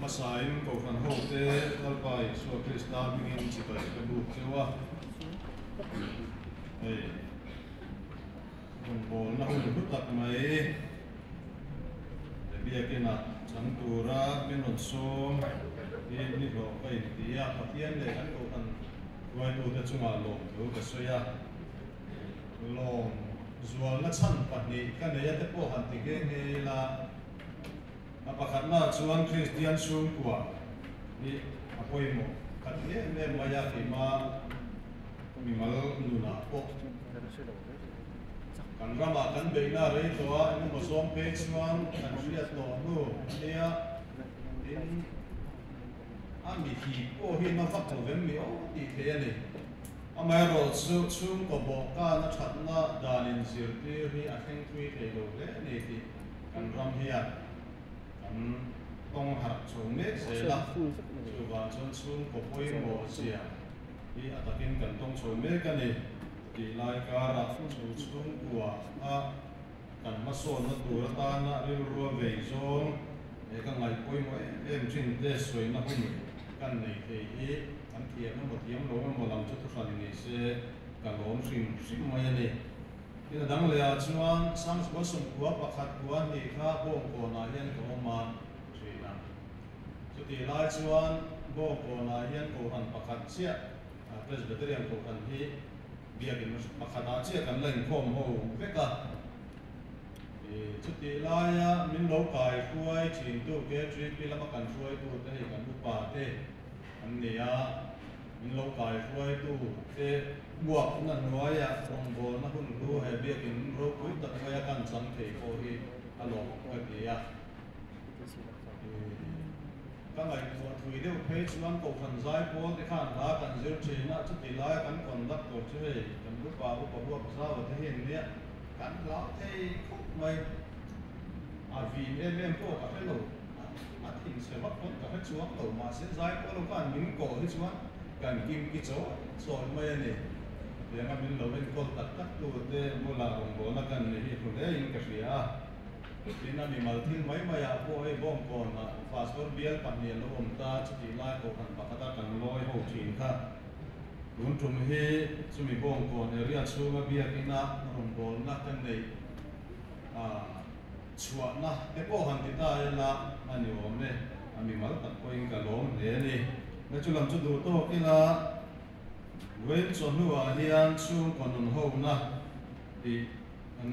Hmasain Kohhran hote Lalpa Isua Krista hmingin chibai ka buk cheu a. Hei rawngbawlna hun hlu tak mai he biakinah chang tura min rawn sawm hi ni hlawh ka inti a, Pathian leh kan Kohhran hruaitute chungah lawmthu ka sawi a. Lawm zualna chhan pahnih ka nei a te pawh han ti nghe nghe ila, a pakhatnaah chuan Kristian chhungkua hi a pawimawh khat em em mai a, keimah mimal nunah pawh kan ramah kan beihna rei tawh a, engemaw zawng phei chuan kan hriat tawh hnu a nia, tin a mi hip pawh hi na vak lo vem mi aw tih theih a ni. Amaherawhchu, chhungkaw bawhkan a thatna dan inzirtir hi a thleng thui thei lo hle a ni tih kan ram hian kan tawng harh chho mek zel a. Chuvang chuan chhungkaw pawimawh zia hi a takin kan tawng chho mek a ni tih lai karah chu chhungkua a kan hmasawnna tur atana rilrua vei zawng he ka ngaih pawimawh em em thin te sawina hun kan nei thei hi kan thiam emaw thiam lo emaw lam chu thuhran ni se ka lawm hrim hrim mai a ni. Tin a dang leh ah chuan Sangchukua sawmkua pakhat kua hnih kha Bawngkawnah hian ka awm a thin a. Chutih lai chuan Bawngkawnah hian Kohhran pakhat chiah Presbyterian Kohhran hi Biakin pakhatah chiah kan la inkhawm ho vek a. Chutih laia min lo kai hruai thintu KTP lama kan hruaitute hei kan upa te an ni a, min lo kai hruaitu te uakna hnuaia rawngbawlna hun hlu he biakin ropui tak maia kan chang thei pawh hi a lawmawm ka ti a. Ka ngaihtuah thui deuh phei chuan Kohhran Zaipawl te khan hla kan zir thin a, chuti laia kan conductor chu hei kan upa upa huap zau te hi an nia, kan hlau thei khawp mai. A vin em em pawh ka hre lo, a thinchhe vak pawn ka hre chuang lo, mahse Zaipawl ho khan min kawh hi chuan kan kimki chawi chawi mai a ni. Hetianga min lo enkawl tak tak tu te bulah rawngbawlna kan nei hi hlu hle in ka hria a. Tin, a mimal thil mai maiah pawh hei Bawngkawnah pastor bial pahnih a lo awm ta, chutih lai kohhran pakhata kan lawi ho thin kha. Tun tum hi chumi Bawngkawn area chhunga biakina rawngbawlna ka neih chhuahna te pawh han ti ta ila a ni awm e, a mimal tak pawhin ka lawm hle a ni. Na chu lam chu duh tawk ila vawiin chawhnuah hian chhungkaw nun hona tih An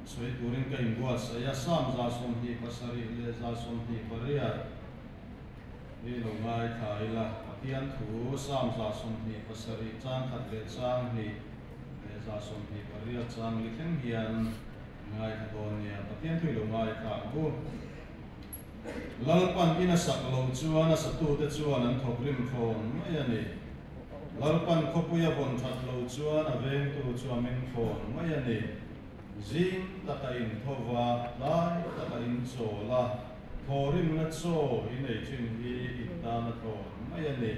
sawi turin ka inbuatsaih a, Sam 28 leh 28 hi lo ngaithla ila, Pathian thu Sam 27 chang khat leh chang hnih leh 28 chang li thleng hian ngaithla dawn nia, Pathian thu i lo ngaithla ang u. Lalpan in a sak loh chuan a satute chuan an thawk rim thlawn mai a ni. Lalpan khawpui a vawn that lo chuan a vengtu chu a meng thlawn mai a ni. Zing taka in tho va, tlai taka in chawl a, thawhrimna chaw i nei thin hi in tan a thlawn mai a ni.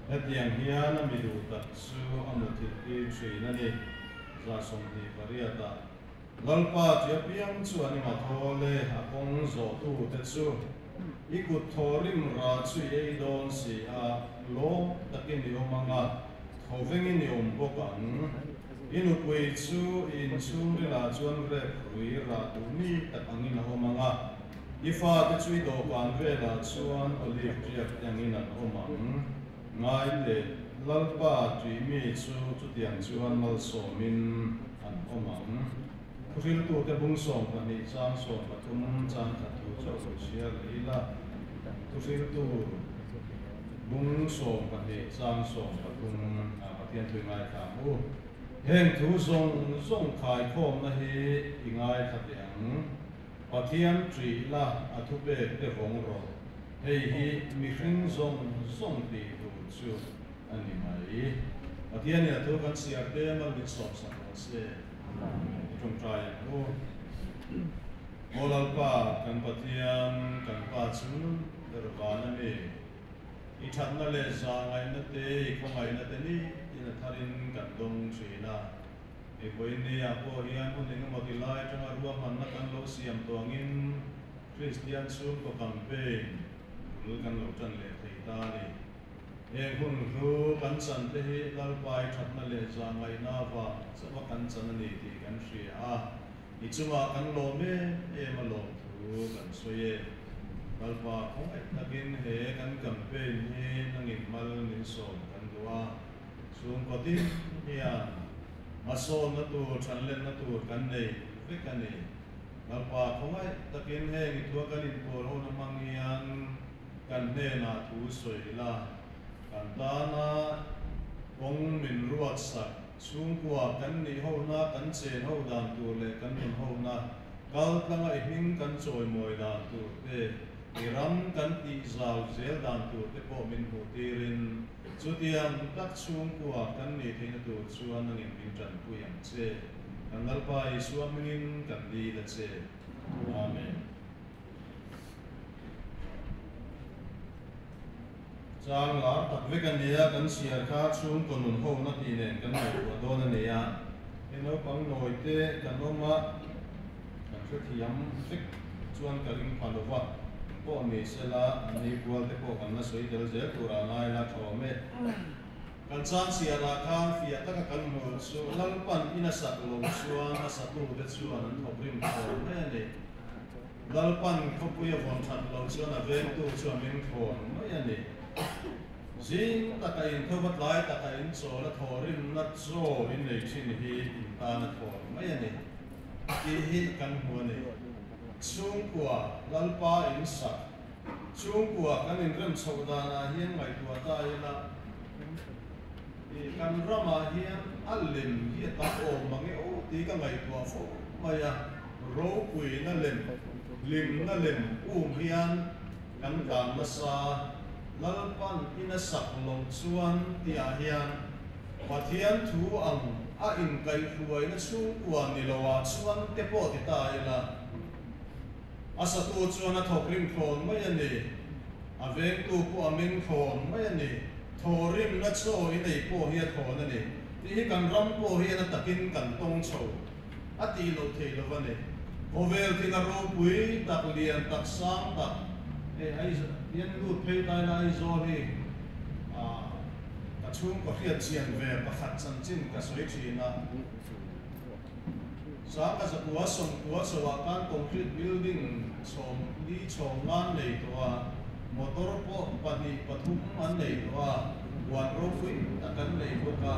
Hetiang hian a mi duh tak chu a muthilh tir thin a ni. 28 ah. Lalpa tia piang chu an inga thawl e, a kawng zawhtute chu i kut thaw rim ra chu i ei dawn si a, lawm takin i awm ang a, thaw vengin i awm bawk ang. I nupui chu i inchhungrilah chuan rep rui rah duh mi tak angin a awm ang a, i fate chu i dawhkan velah chuan olive tiak te angin an awm ang. Ngai teh, Lalpa tih mi chu chutiang chuan malsawmin an awm ang. Thuhriltute bung 12 chang 13 chang khat thu chauh lo chhiar leh ila, Thuhriltu bung 12 chang 13 ah Pathian thu i ngaithla ang u. Heng thu zawng zawng khaikhawmna hi i ngaithla teh ang. Pathian ṭih la a thupek te vawng rawh. Hei hi mihring zawng zawng tih tur chu a ni mai. Pathianin a thu kan chhiar te mal min sawmsak rawh se. I ṭawngṭai ang u. Aw Lalpa, kan Pathian, kan Pa chung ber van a mi. I ṭhatna leh zahngaihna te, i khawngaihna te nitin a tharin kan dawng ṭhin a. Hei vawiinniah pawh hian hun engemaw ti lai aṭanga ruahmanna kan lo siam tawngin Kristian chhungkaw campaign bul kan lo tan leh thei ta a ni. Heng hun hlu kan chan te hi Lalpai thatna leh zahngaihna avang chauh a kan chan a ni tih kan hria a, i chungah kan lawm em em a lawmthu kan sawi e. Lalpa khawngaih takin he kan campaign hi nangin mal min sawm kan duh a, chhungkaw ding hian hmasawnna tur, thanlenna tur kan nei vek a ni. Lalpa khawngaih takin heng i thua kan inpawl hona hmang hian kan hnenah thu sawi ila, kan tana kawng min ruatsak, chhungkua kan nih hona, kan chen ho dan tur leh kan nun hona, kal tlanga i hming kan chawimawi dan tur te, i ram kan tih zau zel dan tur te pawh min hmuh tirin, chutiang tak chhungkua kan nih theihna tur chuan nangin min tanpui ang che. Kan Lalpa Isua hmingin kan dil a che. Amen. Chang lar tak vek a nia, kan chhiar kha chhungkaw nun hona tih nen kan ngaihtuah dawn a nia. Hei naupang nawi te kan awm a, kan hrethiam vek chuan ka ring pha lo va, pawh ni sela an ni kual te pawh kan la sawi tel zel tur ah ngai la thawm e. Kan chang chhiar ah khan fiah taka kan hmuh chu Lalpan in a sak lo chuan a satu te chuan an thawk rim thawn mai a ni. Lalpan khawpui a vawn that loh chuan a vengtu chu a meng thawn mai a ni. Zing taka inthova tlai taka inchawl a thawhrimna chaw in nei thin hi in tan a thawn mai a ni tih hi kan hmu a ni. Chhungkua Lalpa in sak chhungkua kan inrem chhoh danah hian ngaihtuah ta ila kan ramah hian a lem hi a tam awm mang e aw tih ka ngaihtuah fo mai a. Ropuina lem, hlimna lem um hian kan tlan nasa. Lalpan in a sak loh chuan tihah hian Pathian thu ang a inkaihhruaina chhungkua ni loah chuan te pawh ti ta ila, a satu chuan a thawk rim thlawn mai a ni, a vengtu pawh a meng thlawn mai a ni, thawhrimna chaw i nei pawh hi a thlawn a ni tih hi kan ram pawh hian a takin kan tawng chho. A tih loh theih lo a ni. Khawvel thil a ropui tak, lian tak, sang tak, hei Aizawl hian lut phei ta ila Aizawl hi ka chhungkaw hriat chian ve pakhat chanchin ka sawi thin a. Sangha zakua sawmkua chhoah khan concrete building chhawm li chhawm nan nei tawh a, motor pawh pahnih pathum an nei tawh a. Huan ropui tak an nei bawk a,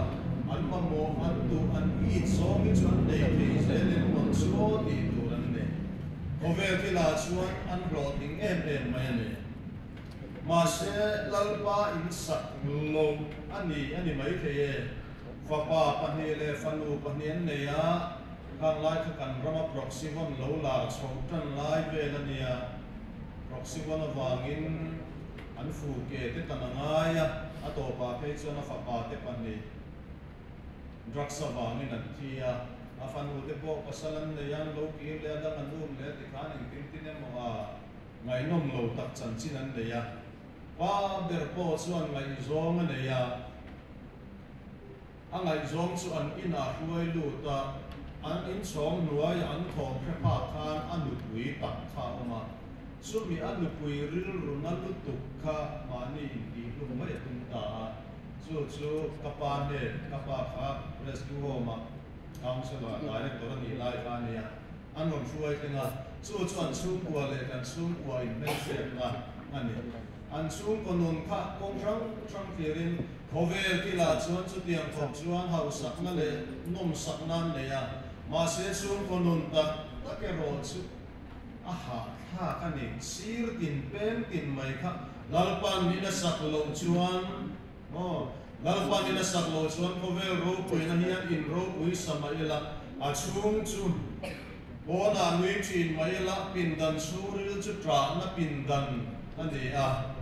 an mamawh, an duh, an it zawng hi chu an nei thei zel em maw chu aw tih tur an nei. Khawvel thilah chuan an hlawhtling em em mai a ni. Mahse, Lalpa in sak lo a ni a ni maithei e. Fapa pahnih leh fanu pahnih an nei a, khang lai kha kan rama Proxyvon lo lar chhoh tan lai vel a nia. Proxyvon avangin An fu ke te tan a ngai a, a tawpah phei chuan a fapa te pahnih drugs avangin an thi a, a fanu te pawh pasal an nei a, an lo kir leh a, dang an um leh a tikhan engtin tin emaw a ngaihnawm lo tak chanchin an nei a, pa ber pawh chuan ngaihzawng a nei a, a ngaihzawng chu an inah hruai lut a, an inchhawng hnuaiah an thawm hre phak khan a nupui tak kha a awm a. Chumi a nupui rilru na lutuk kha mahni intihhlum mai a tum ta a, chu chu ka pa hnen, ka pa kha Rescue Home-a Counsellor, Director a nih lai kha a nia, an rawn hruai thleng a, chu chu an chhungkua leh kan chhungkua inhmelhriatna a ni. An chhungkaw nun kha kawng hrang hrang thlirin khawvel thilah chuan chutiang khawp chuan hausakna leh nawmsakna an nei a, mahse chhungkaw nun tak tak erawh chu A hahthlak a ni. Sir tin peng tin mai kha Lalpan in a sak loh chuan aw Lalpan in a sak loh chuan khawvel ropuina hian in ropui sa mah ila a chhung chu pawnah nui thin mah ila pindan chhungril chu ṭahna pindan a ni a,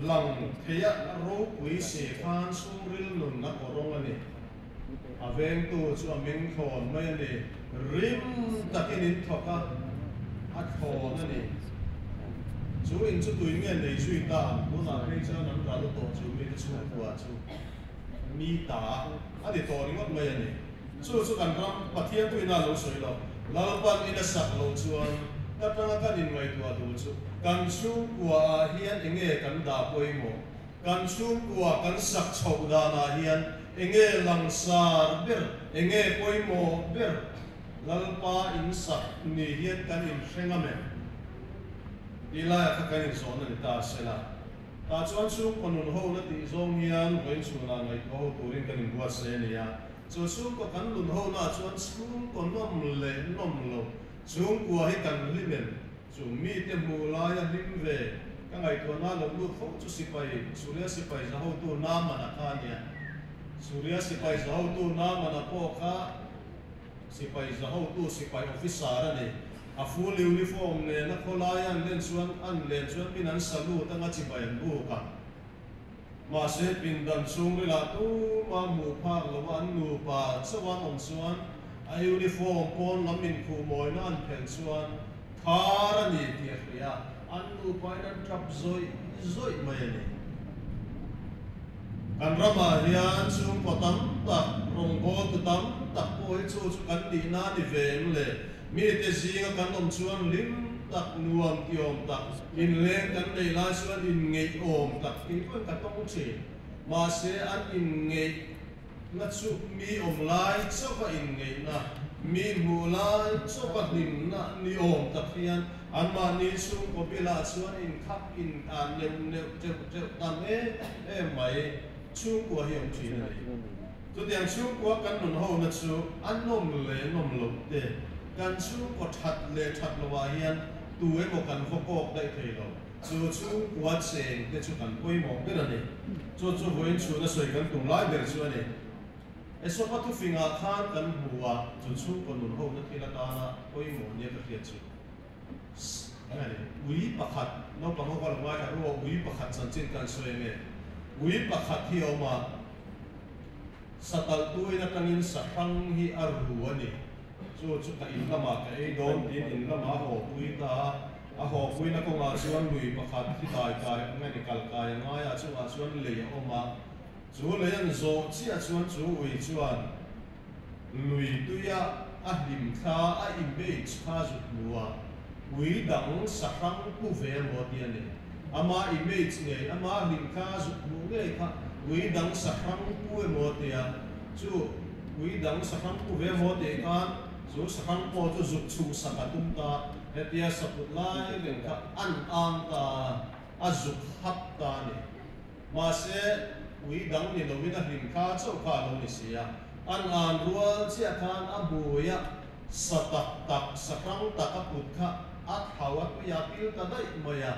lang theia ropui si khan chhungril nun a kawrawng a ni. A vengtu chu a meng thlawn mai a ni. Rim takin in thawk a, a thlawn a ni. Chu in chu tuin nge nei zui ta ang? Tunah phei chuan an ral tawh chu mite chhungkua chu mi ta a ni tawh ringawt mai a ni. Chu chu kan ram Pathian tuina a lo sawi lo. Lalpan in a sak loh chuan. Ta tanga kan inngaihtuah duh chu kan chhungkuaah hian enge kan dah pawimawh? Kan chhungkua kan sak chhoh danah hian enge langsar ber, enge pawimawh ber? Lalpa in sak ni hian kan inhre ngam em? Tih laiah kha kan inzawhna ni ta sela. Tah chuan chhungkaw nun ho na tih zawng hian vawiin chhunah ngaihtuah ho turin kan inbuatsaih a ni a. Chu chhungkaw kan nun ho naah chuan chhungkaw nawm leh nawm lo chhungkua hi kan hlim em? Chu mite hmuh laia hlim ve ka ngaihtuahna lo lut fo chu sipai, Suria sipai zahotu Naamana kha a nia. Suria sipai zahotu Naamana pawh kha Sipai zahotu sipai officer a ni. A full uniform nen a khawlai an len chuan an len chuan min an salute anga chibai an buk a. Mahse pindan chhungrilah tuma hmuh phak lo a an nupa chauh an awm chuan a uniform pawn lam inkhuh mawina an phelh chuan thar a ni tih a hria a, an nupa in an tap zawih zawih mai a ni. Kan ramah hian chhungkaw tam tak, rawngbawltu tam tak pawh hi chu chu kan nihna a ni ve em le? Mite zinga kan awm chuan hlim tak, nuam ti awm tak, inleng kan neih lai chuan inngeih awm tak tih pawhin ka tawng thin. Mahse, an inngeihna chu mi awm lai chauha inngeihna, mi hmuh lai chauha hlimna ni awm tak hian Anmahni chhungkaw bilah chuan inkhap in an neuh neuh teuh teuh tam em em mai. Chhungkua hi awm thin a ni. Chutiang chhungkua kan nun hona chu a nawm leh nawm loh te, kan chhungkaw that leh that lohah hian tu emaw kan vaw kawk daih thei lo. Chu chhungkua cheng te chu kan pawimawh ber a ni. Chu chu vawiin chhuna sawi kan tum lai ber chu a ni. Esopa thufingah khan kan hmu a, chu chhungkaw nun hona thil atana pawimawh nia ka hriat chu. Ui pakhat, naupang ho kha lo ngaithla ru a, ui pakhat chanchin kan sawi ange. Ui pakhat hi a awm a, satalh tuin atangin sahrang hi a ru a ni. Chu chu ka in lamah ka ei dawn tiin in lamah a haw pui ta a, a haw puina kawngah chuan lui pakhat hi dai kai ang nge ni kal kai a ngai a, chungah chuan lei a awm a. Chu lei an zawh chiah chuan chu ui chuan Lui tuia a hlim thla a image kha zut hmu a, ui dang sahrang pu ve maw ti a ni. Ama image ngei, ama hlim thla zut hmuh ngei kha ui dang sahrang pu emaw ti a, chu ui dang sahrang pu ve maw tih khan chu sahrang pawh chu zuk chhuhsak a tum ta, hetia saput lai reng kha an ang ta a, a zuk hap ta a ni. Mahse, ui dang ni loin a hlim kha chauh kha a lo ni si a. An an rual chiah khan a hmuia sa tak tak, sa hrang tak a put kha a thau a tui a pil ta daih mai a.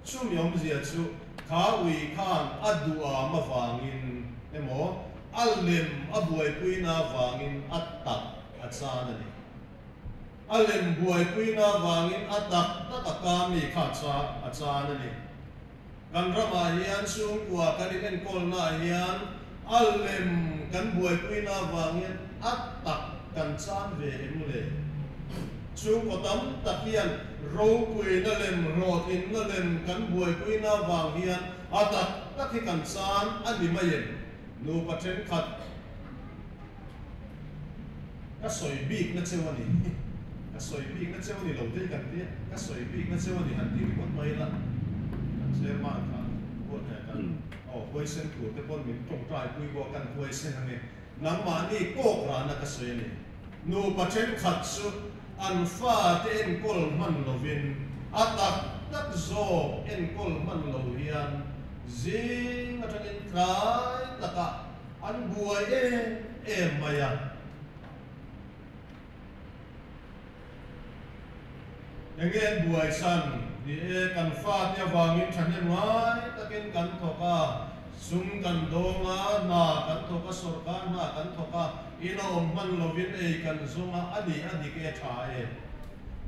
Chumi awmzia chu kha ui khan a duham avangin emaw a lem a buaipuina avangin a tak a chan a ni. A lem buaipuina avangin a tak tak a kami kha a chan a ni. Kan ramah hian chhungkua kan inenkawlnaah hian a lem kan buaipuina avangin a tak kan chan ve em le? Chhungkaw tam tak hian ropuina lem, hlawhtlinna lem kan buaipuina avang hian a tak tak hi kan chan a ni mai em? Nupa thenkhat ka sawi bikna cheu a ni. Ka sawi bikna cheu a ni lo te hi kan ti a, ka sawi bikna cheu a ni han ti ringawt mai ila, kan chairman kha huat leh kan aw huaisen tur te pawn min tawngtai pui bawk a, kan huaisen ange. Nangmahni kawk rahna ka sawi a ni. Nupa thenkhat chu an fate enkawl hman lovin a tak tak zawk enkawl hman lo hian zing atangin tlai takah An buai em em mai a. Enge an buai chhan? Ni e, kan fate avangin thahnem ngai takin kan thawk a, sum kan dawng a, hna kan thawk a, sawrkar hna kan thawk a, in a awm hman lovin ei kan zawng a, a ni a dik e, tha e.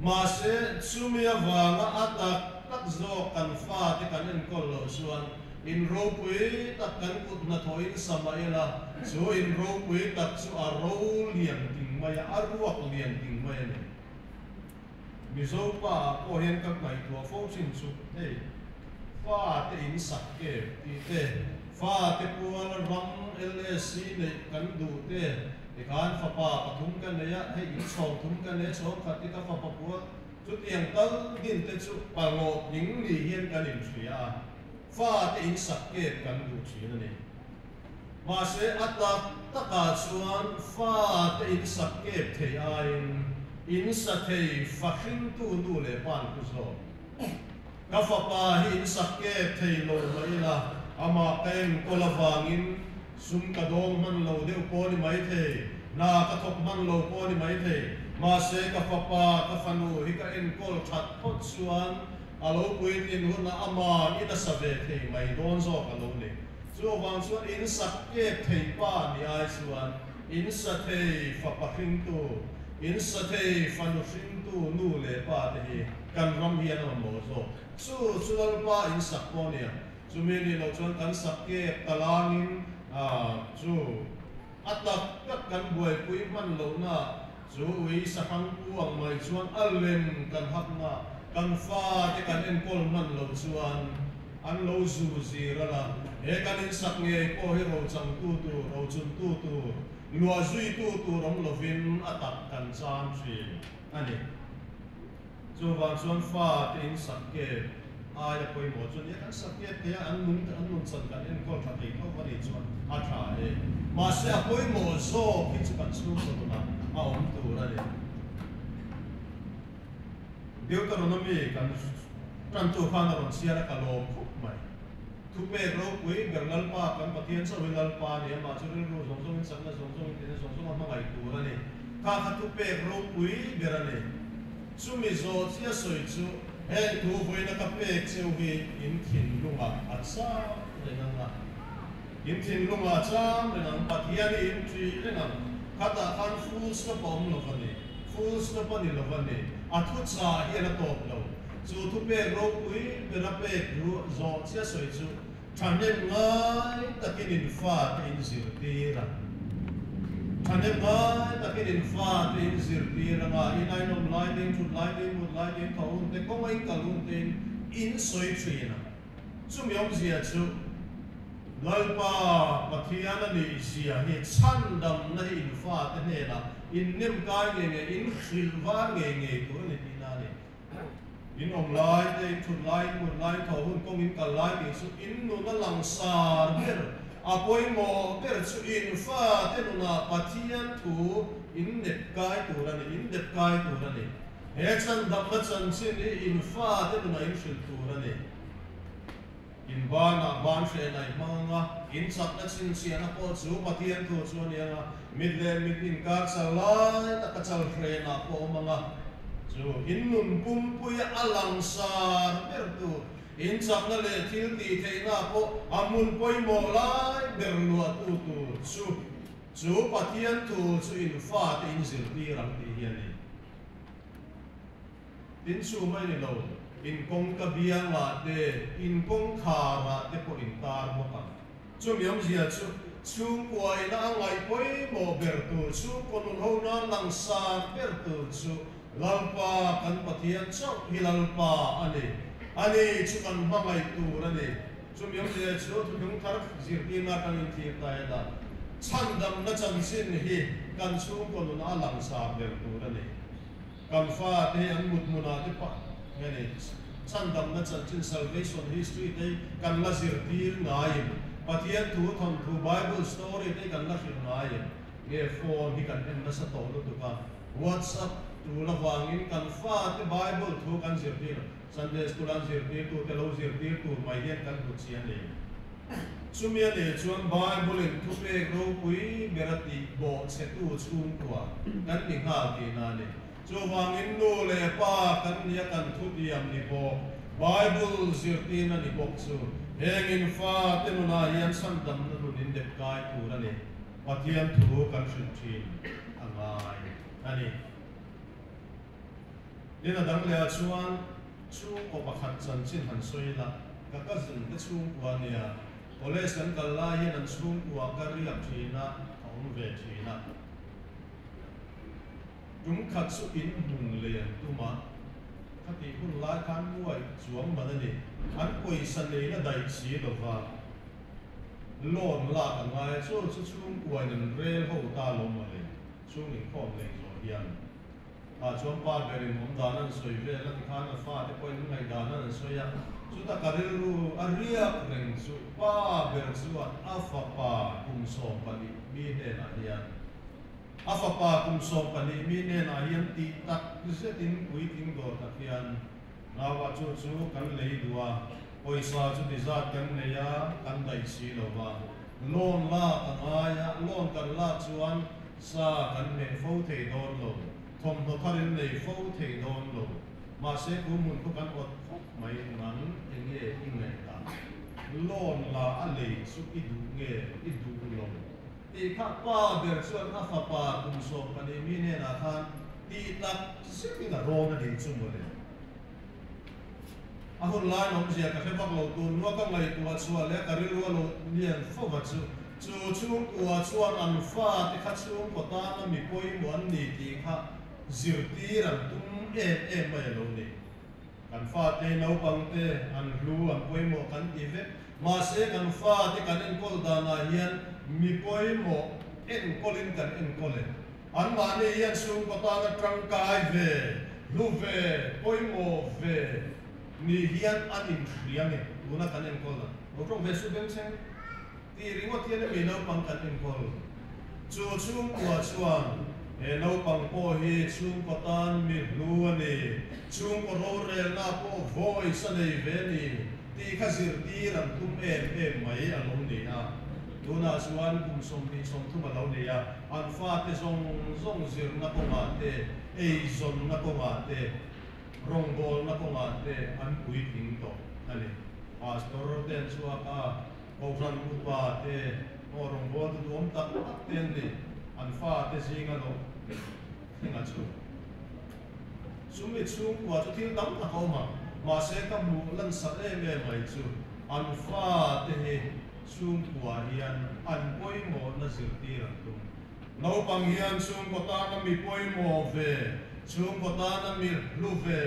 Mahse, chumi avanga a tak tak zawk kan fate kan enkawl loh chuan In ropui tak kan kut hnathawhin sa mah ila, chu in ropui tak chu a ro lian ting mai a, a ruak lian ting mai a ni. Mizo pa ah pawh hian ka ngaihtuah fo thin chu, hei, fa te in sak em tih te, fa te pual ram LSC neih kan duh te, tikhan fapa pathum ka nei a, hei in chhawm thum ka nei a, chhawm khat hi ka fapa pual. Chutiang tal din te chu palawh tling ni hian kan inhria a, fate in sak kep kan duh thin a ni. Mahse, a tak takah chuan fate in sak kep thei aiin in sa thei fa hringtu nu leh pa an hlu zawk. Ka fapa hi in sak kep thei lo mah ila, amah ka enkawl avangin sum ka dawng hman lo deuh pawh a ni maithei, hna ka thawk hman lo pawh a ni maithei. Mahse, ka fapa, ka fanu hi ka enkawl that phawt chuan a lo puitlin hunah aman in a sa ve thei mai dawn zawk a lo ni. Chuvang chuan in sak kep thei pa ni ai chuan in sa thei fapa hringtu, in sa thei fanu hringtu nu leh pa te hi kan ram hian a mamawh zawk. Chu chu Lalpa in sak pawh nia, chumi nih loh chuan kan sak kep ta langin chu a tak tak kan buaipui hman lohna chu ui sahrang pu ang mai chuan a lem kan hapna kan fate kan enkawl hman loh chuan An lo zu zir a la, he kan insak ngei pawh hi rochangtu tur, rochuntu tur, luah zuitu tur awm lovin a tak kan chan thin a ni. Chuvang chuan fate insak kep aia pawimawh chu nia, kan sak kep thei a, an nung an nunchan kan enkawl tha thei tho a nih chuan a tha e. Mahse a pawimawh zawk hi chu kan chhungkaw nunah a awm tur a ni. Deuteronomy kan tantu khan a rawn chhiar a, ka lawm khawp mai. Thupek ropui ber Lalpa kan Pathian chauh hi Lalpa a ni, amah chu rilru zawng zawngin chakna zawng zawngin tina zawng zawnga hmangaih tur a ni. Kha kha thupek ropui ber a ni. Chumi zawh chiah sawi chu heng thu vawiina ka pek cheu hi in thinlungah a cham reng ang a. In thinlungah a cham reng ang, Pathian hi in ṭih reng ang. Khatah khan full stop a awm lo va ni. Full stop a ni lo va ni. A thu chah hian a tawp lo. Chu thupek ropui bera pek duh zawh chiah sawi chu thahnem ngai takin in fate in zirtir ang. Thahnem ngai takin in fate in zirtir ang a, in ainawm lai te, in thut lai te, in mut lai te, in tho hun te, kawnga in kal hun te in in sawi thin ang. Chumi awmzia chu Lalpa Pathian a nih zia hi chhandamna hi in fate hnenah in nem kai ngei ngei, in hrilh var ngei ngei tur a ni tihna a ni. In awm lai te, in thut lai, in mut lai, in tho hun kawng in kal lai tih chu in nun a langsar ber, a pawimawh ber chu in fate nunah Pathian thu in nep kai tur a ni, in dep kai tur a ni. He chandamna chanchin hi in fate nunah in hrilh tur a ni. In banah ban hreh naih hmang ang a, in chakna chhinchhiahna pawh chu Pathian thu chu a ni ang a, mit leh mit inkar chal lai taka chal hrenah pawh awm ang a, chu in nun pumpuia a langsar ber tur, in chakna leh thil tih theihna pawh a hmun pawimawh lai ber luahtu tur chu, chu Pathian thu chu in fate in zirtir ang tih hi a ni. Tin chu mai ni lo, in kawngka biangah te, in kawngkharah te pawh in tar bawk ang. Chumi awmzia chu chhungkuaina a ngaih pawimawh ber tur, chhungkaw nun ho nan langsar ber tur chu Lalpa kan Pathian chauh hi Lalpa a ni. Ani chu kan hmangaih tur a ni. Chumi awmzia chu thuthlung thar zirtirna kan inthlir ta ila, chhandamna chanchin hi kan chhungkaw nunah a langsar ber tur a ni. Kan fate hi an mut hmunah te pah nge ni, chhandamna chanchin, salvation history, te hi kan la zirtir ngaiin, Pathian thu thawnthu, Bible story, te hi kan la hrilh ngaiin nge phone hi kan en nasa tawh lutuk a, WhatsApp tul avangin kan fate Bible thu kan zirtir lo. Sunday School an zirtirtute lo zirtir tur mai hian kan hmu chi a ni. Chumi a nih chuan Bible in thupek ropui ber a tih bawh chhetu chhungkua kan ni nghal tihna a ni. Chuvangin nu leh pa kan nia kan thutiam ni bawk, Bible zirtirna ni bawk chu heng in fate nunah hian chhandamna nun in dep kai tur a ni. Pathian thu kan hrilh thin a ngai a ni. Tin a dang leh ah chuan chhungkaw pakhat chanchin han sawi ila, ka cousin te chhungkua a nia, college kan kal lai hian an chhungkua ka riak thin a, ka awm ve thin a. Tum khat chu in hmun lei an tum a, khatih hun lai khan muai chuang man a ni, an pawisa neina daih si lova loan lak a ngai a, chu chu chhungkuain an rel ho ta lo mawle, chhung inkhawm nei zawh hian. Tah chuan pa berin awm dan an sawi vel a tikhan a fate pawhin an ngaihdan an sawi a, chuta ka rilru a riak reng chu pa ber chuan a fapa kum 12 mi hnenah hian a fapa kum 12 mi hnenah hian tih tak zetin puitling dawr tak hian naua chu chu kan lei duh a, pawisa chu ti zat kan nei a, kan daih si lo va, loan lak a ngai a, loan kan lak chuan Sa kan hmeh fo thei dawn lo, thawmhnaw thar in nei fo thei dawn lo. Mahse ku hmun khu kan awt khawp mai, nang enge i ngaihdan? Loan la a lei chu i duh nge i duh lo? Tih kha pa ber chuan a fapa kum 12 mi hnenah khan tih tak zetin a rawn a nih chu mawle. A hun lai awmzia ka hre vak lo, tun hma ka ngaihtuah chhuah leh ka rilru a lo lian fo va chu. Chu chhungkua chuan an fate kha chhungkaw tana mi pawimawh an ni tih kha zirtir an tum em em mai a lo ni. Kan fate naupangte an hlu an pawimawh kan ti vek, mahse kan fate kan enkawl danah hian mi pawimawh enkawlin kan enkawl e. Anmahni hian chhungkaw tana tangkai ve, hlu ve, pawimawh ve ni hian an inhria nge tuna kan enkawl a, lo tawng ve su bengchheng tih ringawt hian mi naupang kan enkawl. Chu chhungkua chuan he naupang pawh hi chhungkaw tan mi hlu a ni, chhungkaw rorelna pawh voice a nei ve a ni tih kha zirtir an tum em em mai a lo ni a. Tunah chuan kum 20, 30 a lo ni a, an fate zawng zawng zirna kawngah te, eizawnna kawngah te, rawngbawlna kawngah te an puitling tawh a ni. Pastor te an chhuak a, Kohhran upa te, aw rawngbawltu duhawm tak tak te an ni, an fate zinga lo thlenga chu. Chumi chhungkua chu thil tam tak a awm a, mahse ka hmuh lansarh em em mai chu an fate hi chhungkua hian an pawimawhna zirtir an tum. Naupang hian chhungkaw tana mi pawimawh ve, chhungkaw tana mi hlu ve,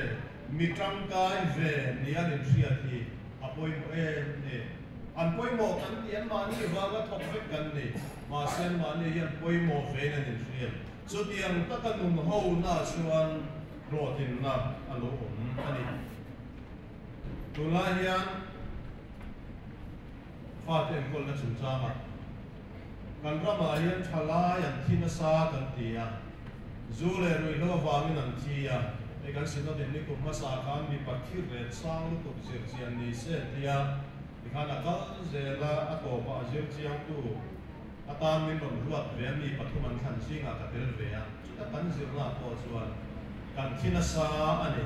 mi tangkai ve ni an inhriat hi a pawimawh em em. An pawimawh kan tih anmahni vanga thawk vek kan ni, mahse anmahni hian pawimawh vein an inhriat. Chutiang taka nun hona chuan hlawhtlinna a lo awm a ni. Tunlai hian fate enkawlna chungchangah kan ramah hian thalai an thi nasa kan ti a, zu leh ruihhlo avangin an thi a, hei kan Synod in nikum hmasa khan mipa thi ret sang lutuk zir chian ni se an ti a, tikhan a kal zel a, a tawpah a zir chiangtu atan min rawn ruat ve a, mi pathum an thlan zingah ka tel ve a, chuta kan zirna pawh chuan kan thi nasa a ni.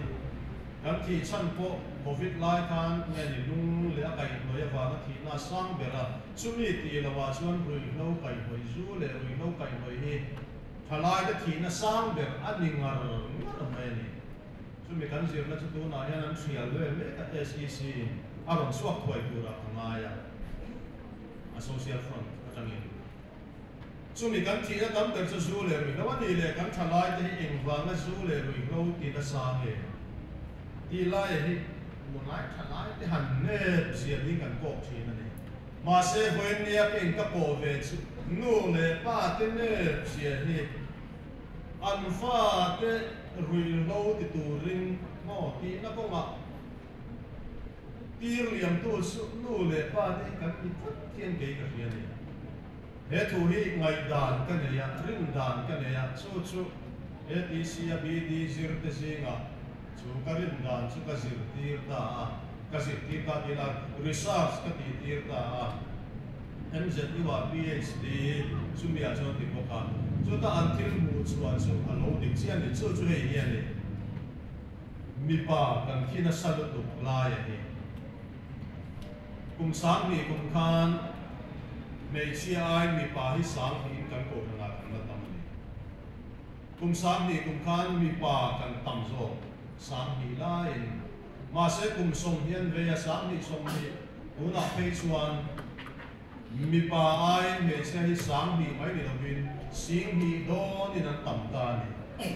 Kan thih chhan pawh Covid lai khan nge ni lung leh a kaihhnawih avanga thihna a sang ber a, chumi tih lohah chuan ruihhlo kaihhnawih zu leh ruihhlo kaihhnawih hi thalaite thihna sang ber a ni ngar ngar mai a ni. Chumi kan zirna chu tunah hian an hrial vel mek a, SEC a rawn chhuak thuai turah ka ngai a, a social front atangin. Chumi kan thihna tam ber chu zu leh ruihhlo a ni leh kan thalaite hi engvanga zu leh ruihhlo ti nasa nge tih laia hi tunlai thalaite han nep zia ding kan kawk thin a ni. Mahse vawiinnia ka in ka pawh ve chu nu leh pa te nep zia hi an fa te ruihhlo ti turin maw tihna kawngah Tir liamtu chu nu leh pa te hi kan ni tlat hian kei ka hria a ni. He thu hi ngaihdan ka nei a, rindan ka nei a, chu chu ATC a BD zir te zingah chu ka rindan chu ka zirtir ta a, ka zirtir ta tih la research ka tihtir ta a, MZU ah PhD chumi ah chuan ti bawk a, chuta an thil hmuh chhuah chu a lo dik chiah a ni, chu chu hei hi a ni. Mipa kan thi nasa lutuk lai a ni. Kum 2000 kum khan hmeichhia ai mipa hi 2000 in kan kohhranah kan la tam a ni. Kum 2000 kum khan mipa kan tam zawk 2000 laiin. Mahse kum 20 an vei a, 20 20 tunah phei chuan mipa ai hmeichhia hi 2000 mai ni lovin 20,000 dawnin an tam ta a ni.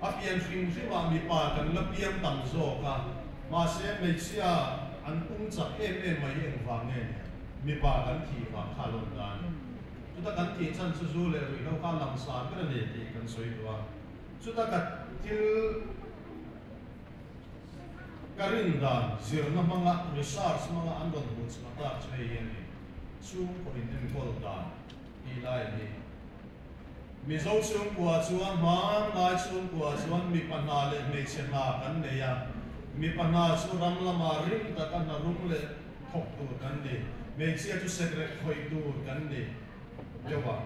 A pian hrim hrimah mipa kan la piang tam zawk a, mahse hmeichhia an pung chak em em mai hi engvang nge ni? Mipa kan thih vang kha a lo ni ta a ni. Chuta kan thih chhan chu zu leh ruihhlo kha langsar ber a ni tih kan sawi duh a. Chuta ka thil ka rin dan zirna hmanga research hmanga an rawn hmuh chhuah tak chu hei hi a ni, chhungkaw inenkawl dan tih lai hi. Mizo chhungkua chuan hmanlai chhungkua chuan mipa hna leh hmeichhe hna kan nei a, mipa hna chu ram lama rim taka hna rum leh thawk tur kan ni, hmeichhia chu sekrek khawih tur kan ni deuh a.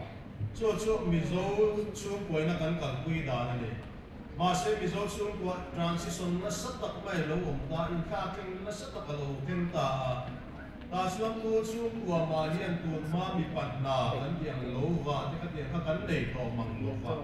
Chu chu Mizo chhungkuaina kan kalpui dan a ni. Mahse Mizo chhungkua transition nasa tak mai a lo awm ta, inthlak-thleng nasa tak a lo thleng ta a. Tah chuan tu chhungkua mah hian tun hma mi panhna kan tih ang lo va te khatiang kha kan nei tawh mang lo va.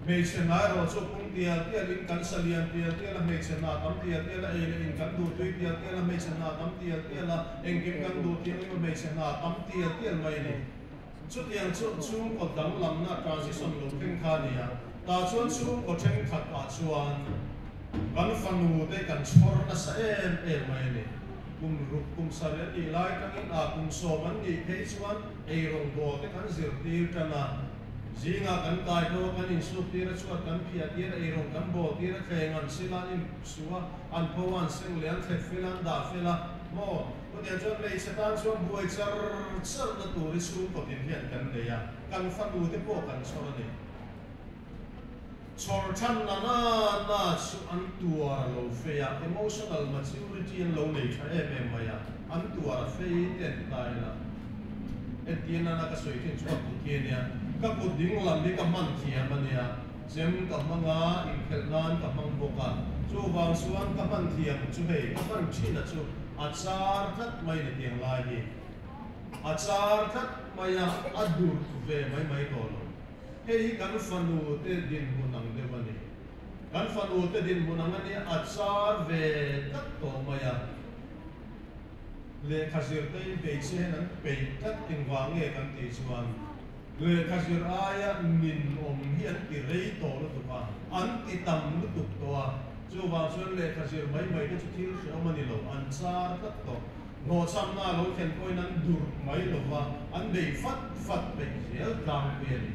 Hmeichhe hna erawh chu pung tial tial in kan sa lian tial tial a, hmeichhe hna tam tial tial a, ei leh in kan duh tui tial tial a, hmeichhe hna tam tial tial a, engkim kan duh thianghlim a, hmeichhe hna tam tial tial mai a ni. Chutiang chu chhungkaw danglamna transition lo thleng kha a ni a, tah chuan chhungkaw thenkhat ah chuan kan fanu te kan chhawr nasa em em mai a ni. Kum ruk kum sarih an nih lai tangin ah kum sawm an nih phei chuan eirawngbawl te kan zirtir tan a, zingah kan kai tho a, kan insuk tir a, chhuat kan phiah tir a, eirawng kan bawl tir a, thleng an sil a, an insu a, an pho a, an seng leh an thlep fel a, an dah fel a, maw? Chutiang chuan hmeichhe tan chuan buai char char na tur hi chhungkaw tin hian kan nei a, kan fanu te pawh kan chhawr a ni. Chhawr than na na na chu an tuar a lo fei a, emotional maturity an lo nei tha em em mai a, an tuar a fei te an ti ta ila. Entir nana ka sawi thin chu ka kut hi a nia, ka kut ding lam hi ka hman thiam a nia, chem ka hmang a, inkhelh nan ka hmang bawk a, chuvang chuan ka hman thiam chu hei ka hman thin a chu a char tlat mai ni tiang lai hi a char tlat mai a, a dur ve mai mai tawh lo. Hei hi kan fanu te dinhmun ang deuh a ni. Kan fanu te dinhmun ang a nia, a char ve tlat tawh mai a. Lehkha zir te in hmeichhia hian an peih tlat engvang nge kan tih chuan lehkha zir aia ninawm hi an ti rei tawh lutuk a, an ti tam lutuk tawh a, chuvang chuan lehkha zir mai mai te chu thil hrehawm a ni lo, an char tlat tawh. Hlawhchhamna a lo thlen pawhin an durh mai lova, an bei fat fat peih zel tlangpui a ni.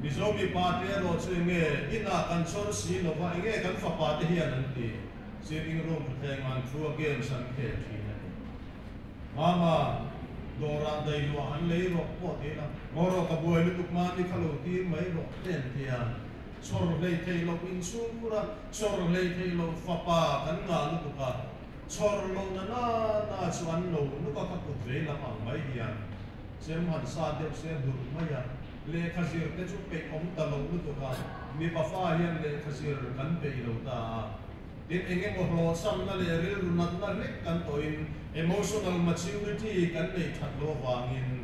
Mizo mipa te erawh chu enge inah kan chawr si lova, enge kan fapa te hian an ti? Sitting room thutthleng an thu a games an khel thin a ni. Mama, dawrah dailuah han lei rawh pawh ti ila, Ngaw rawh ka buai lutuk mahni kha lo tir mai rawh te an ti a. Chawr hlei thei loh inchhungkhur a, chawr hlei thei loh fapa kan ngah lutuk a, chawr loh na na na chu an lo nuk a ka kut vei lam ang mai hian chem han sa deuh se durh mai a, lehkha zir te chu peih awm ta loh lutuk a, mipa fa hian lehkha zir kan peih lo ta a. Tin, eng emaw hlawhchhamna leh rilru natna hlek kan tawhin emotional maturity kan neih that loh avangin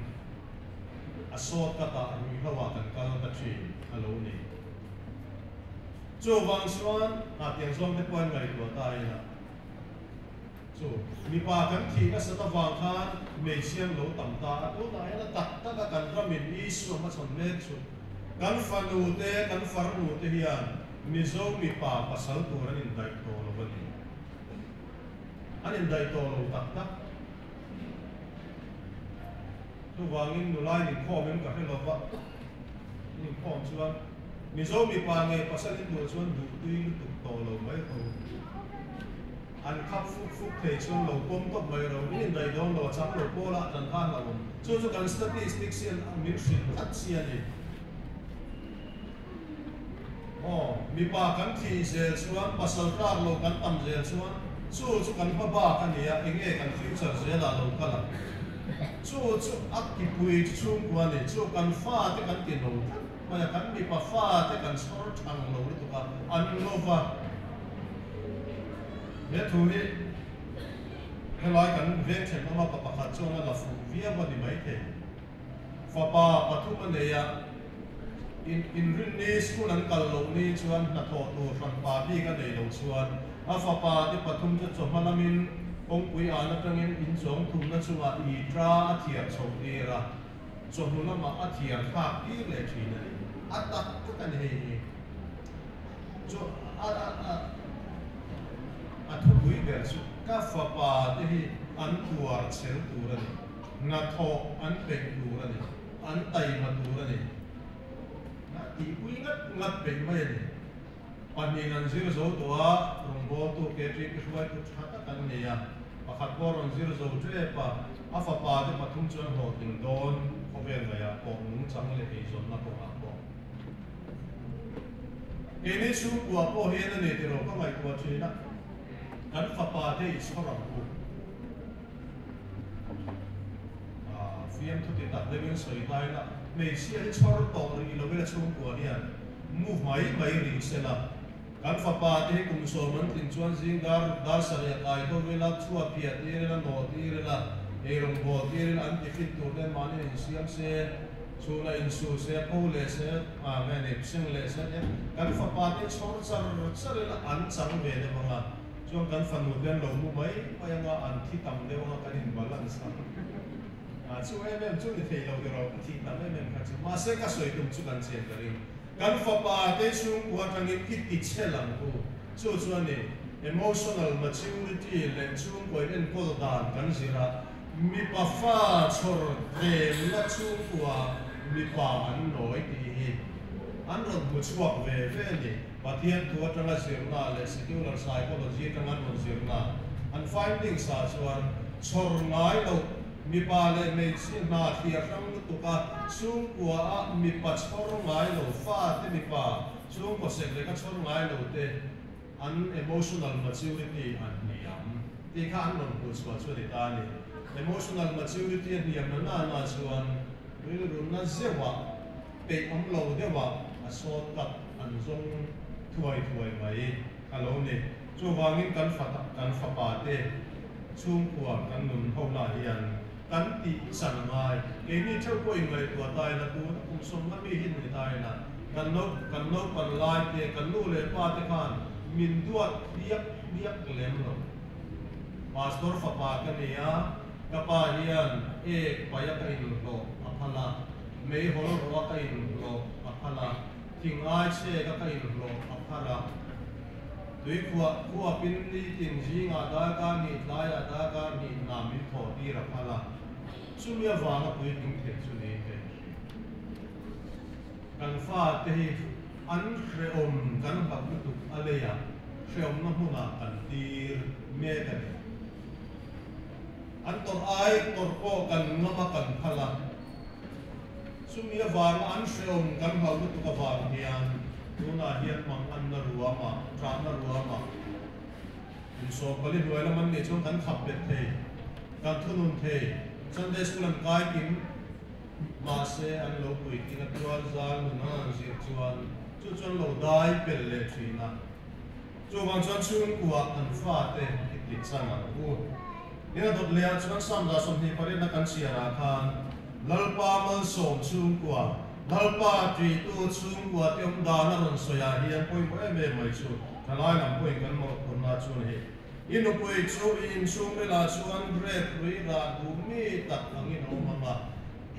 a sawt ka tah ruihlo ah kan kal ta thin a lo ni. Chuvang chuan hah tiang zawng te pawh an ngaihtuah ta ila chu mipa kan thih nasat avang khan hmeichhia an lo tam ta a, tunah hian a tak tak a kan ramin Isua hmachhawn mek chu kan fanu te kan farnu te hian Mizo mipa pasal tur an indaih tawh lo a ni. An indaih tawh lo tak tak. Chuvangin nula in inkhawm em ka hre lo va, in inkhawm chuan Mizo mipa nge pasal in duh chuan duh tui lutuk tawh lo mai ro. An khap fuk fuk thei chuan lo pawm tawp mai ro. In indaih dawn lo a chang lo pawl ah tan khan lo awm. Chu chu kan statistics hian min hrilh tlat chi a ni. Aw, mipa kan thih zel chuan, pasal tlak lo kan tam zel chuan chu chu kan hma bak a nia, enge kan future zelah lo kal ang. Chu chu a kipui chu chhungkua a ni, chu kan fate kan ti lo tlat mai a, kan mipa fate kan chhawr thang lo lutuk a, an lo va. He thu hi helai kan veng thenawm a pa pakhat chuan a la fuh viau a ni maithei. Fapa pathum a nei a, in inrinni school an kal loh ni chuan hnathawh tur hranpa bik a nei lo chuan a fapa te pathum chu chawhma lamin kawngpui an atangin inchawng thumna chungah i tra a thiar chhoh tir a, chawhnu lamah a thiar thlak tir leh thin a ni. A tak tak a ni hei hi chu a a a a thupui ber chu ka fapa te hi an tuar chel tur a ni. Hnathawh an peih tur a ni, an taima tur a ni. a tihpui ngat ngat peih mai a ni. Pahnihin an zir zo tawh a, rawngbawltu KTP hruaitu tha tak an ni a, pakhat pawh a rawn zir zo tep a, a fapa te pathum chu an hlawhtling dawn khawvel ngaihah pawh nungchang leh eizawnna kawngah pawh. Keini chhungkua pawh hian a ni tiraw ka ngaihtuah thin a, kan fapa te i chhawr ang u. Fiamthu ti tak deuhin sawi ta ila, hmeichhia hi chhawr tawh rih lo ila chhungkua hian mu mai mai rih se la. Kan fapa te hi kum sawm an tlin chuan zing dar dar sarih a kai tho ila, chhuat phiah tir ila, nawh tir ila, eirawngbawl tir ila, an tiffin tur te mahni insiam se, chhunah insu se, pho leh se, nge ni, seng leh se, kan fapa te hi chhawr char char ila an chang ve deuh ang a. Chuan kan fanu te an lo mu mai mai anga an thi tam deuh anga kan in balance ang a chu em em chu ni thei lo tiraw ka thih tam em em kha chu mahse ka sawi tum chu kan chian ka ring kan fapa te chhungkua atangin i ti chhe lang u chu chu a ni emotional maturity leh chhungkua in enkawl dan kan zir a mipa fa chhawr tlemna chhungkua mipa an nawi tih hi an rawn hmu chhuak ve ve a ni. Pathian thu atanga zirna leh secular psychology atanga an rawn zirna an findings ah chuan chhawr ngai loh mipa leh hmeichhia hna thliar hrang lutuk a, chhungkua ah mipa chhawr ngai lo fate mipa chhungkaw sek leh ka chhawr ngai lo te an emotional maturity a hniam tih kha an rawn hmuh chhuah chu a ni ta a ni. Emotional maturity a hniam na na na chuan rilru na zeuh ah peih awm lo deuh ah a sawt kat an zawng thuai thuai mai a lo ni. Chuvangin kan kan fapa te chhungkua kan nun ho lah hian kan tih chan a ngai. Keini theuh pawh inngaihtuah ta ila tuna kum sawmna mi hi ni ta ila kan no kan naupan lai te kan nu leh pa te khan min duat hliak hliak lem lo. Pastor fapa ka ni a, ka pa hian ek paih a ka inhlawh a phal a, meihawl rawh a ka inhlawh a phal a. Thing ai chhek a ka inhlawh a phar a, tui khuah khuapin nitin zingah darkar hnih tlaiah darkar hnih hna min thawh tir a phal a, chumi avanga puitling thei chu ni ka inhria. Kan fate hi an hrehawm kan hlauh lutuk a leiah hrehawmna hmunah kan tir mek a ni. An tawrh ai tawrh pawh kan ngam a kan phal a. Chumi avanga an hrehawm kan hlau lutuk avang hian tunah hian mang anna ruamah, ṭahna ruamah kum 14 hnuai lam an nih chuan kan khap bet thei, kan thunun thei. Sunday School an kai kim mahse an lo puitling a tual zal nun an han zir chuan chu chu an lo dai pel leh ṭhin a. Chuvang chuan chhungkua an fate i ti chang ang u. Ina dawt lehah chuan Sam 28 na kan chhiarah khan Lalpa malsawm chhungkua, Lalpa ṭihtu chhungkua te awm dan a rawn sawiah hian pawimawh em em mai chu thalai lam pawhin kan mawhphurhna chuan hei i nupui chu i inchhungrilah chuan grape hrui rah duh mi tak angin a awm ang a,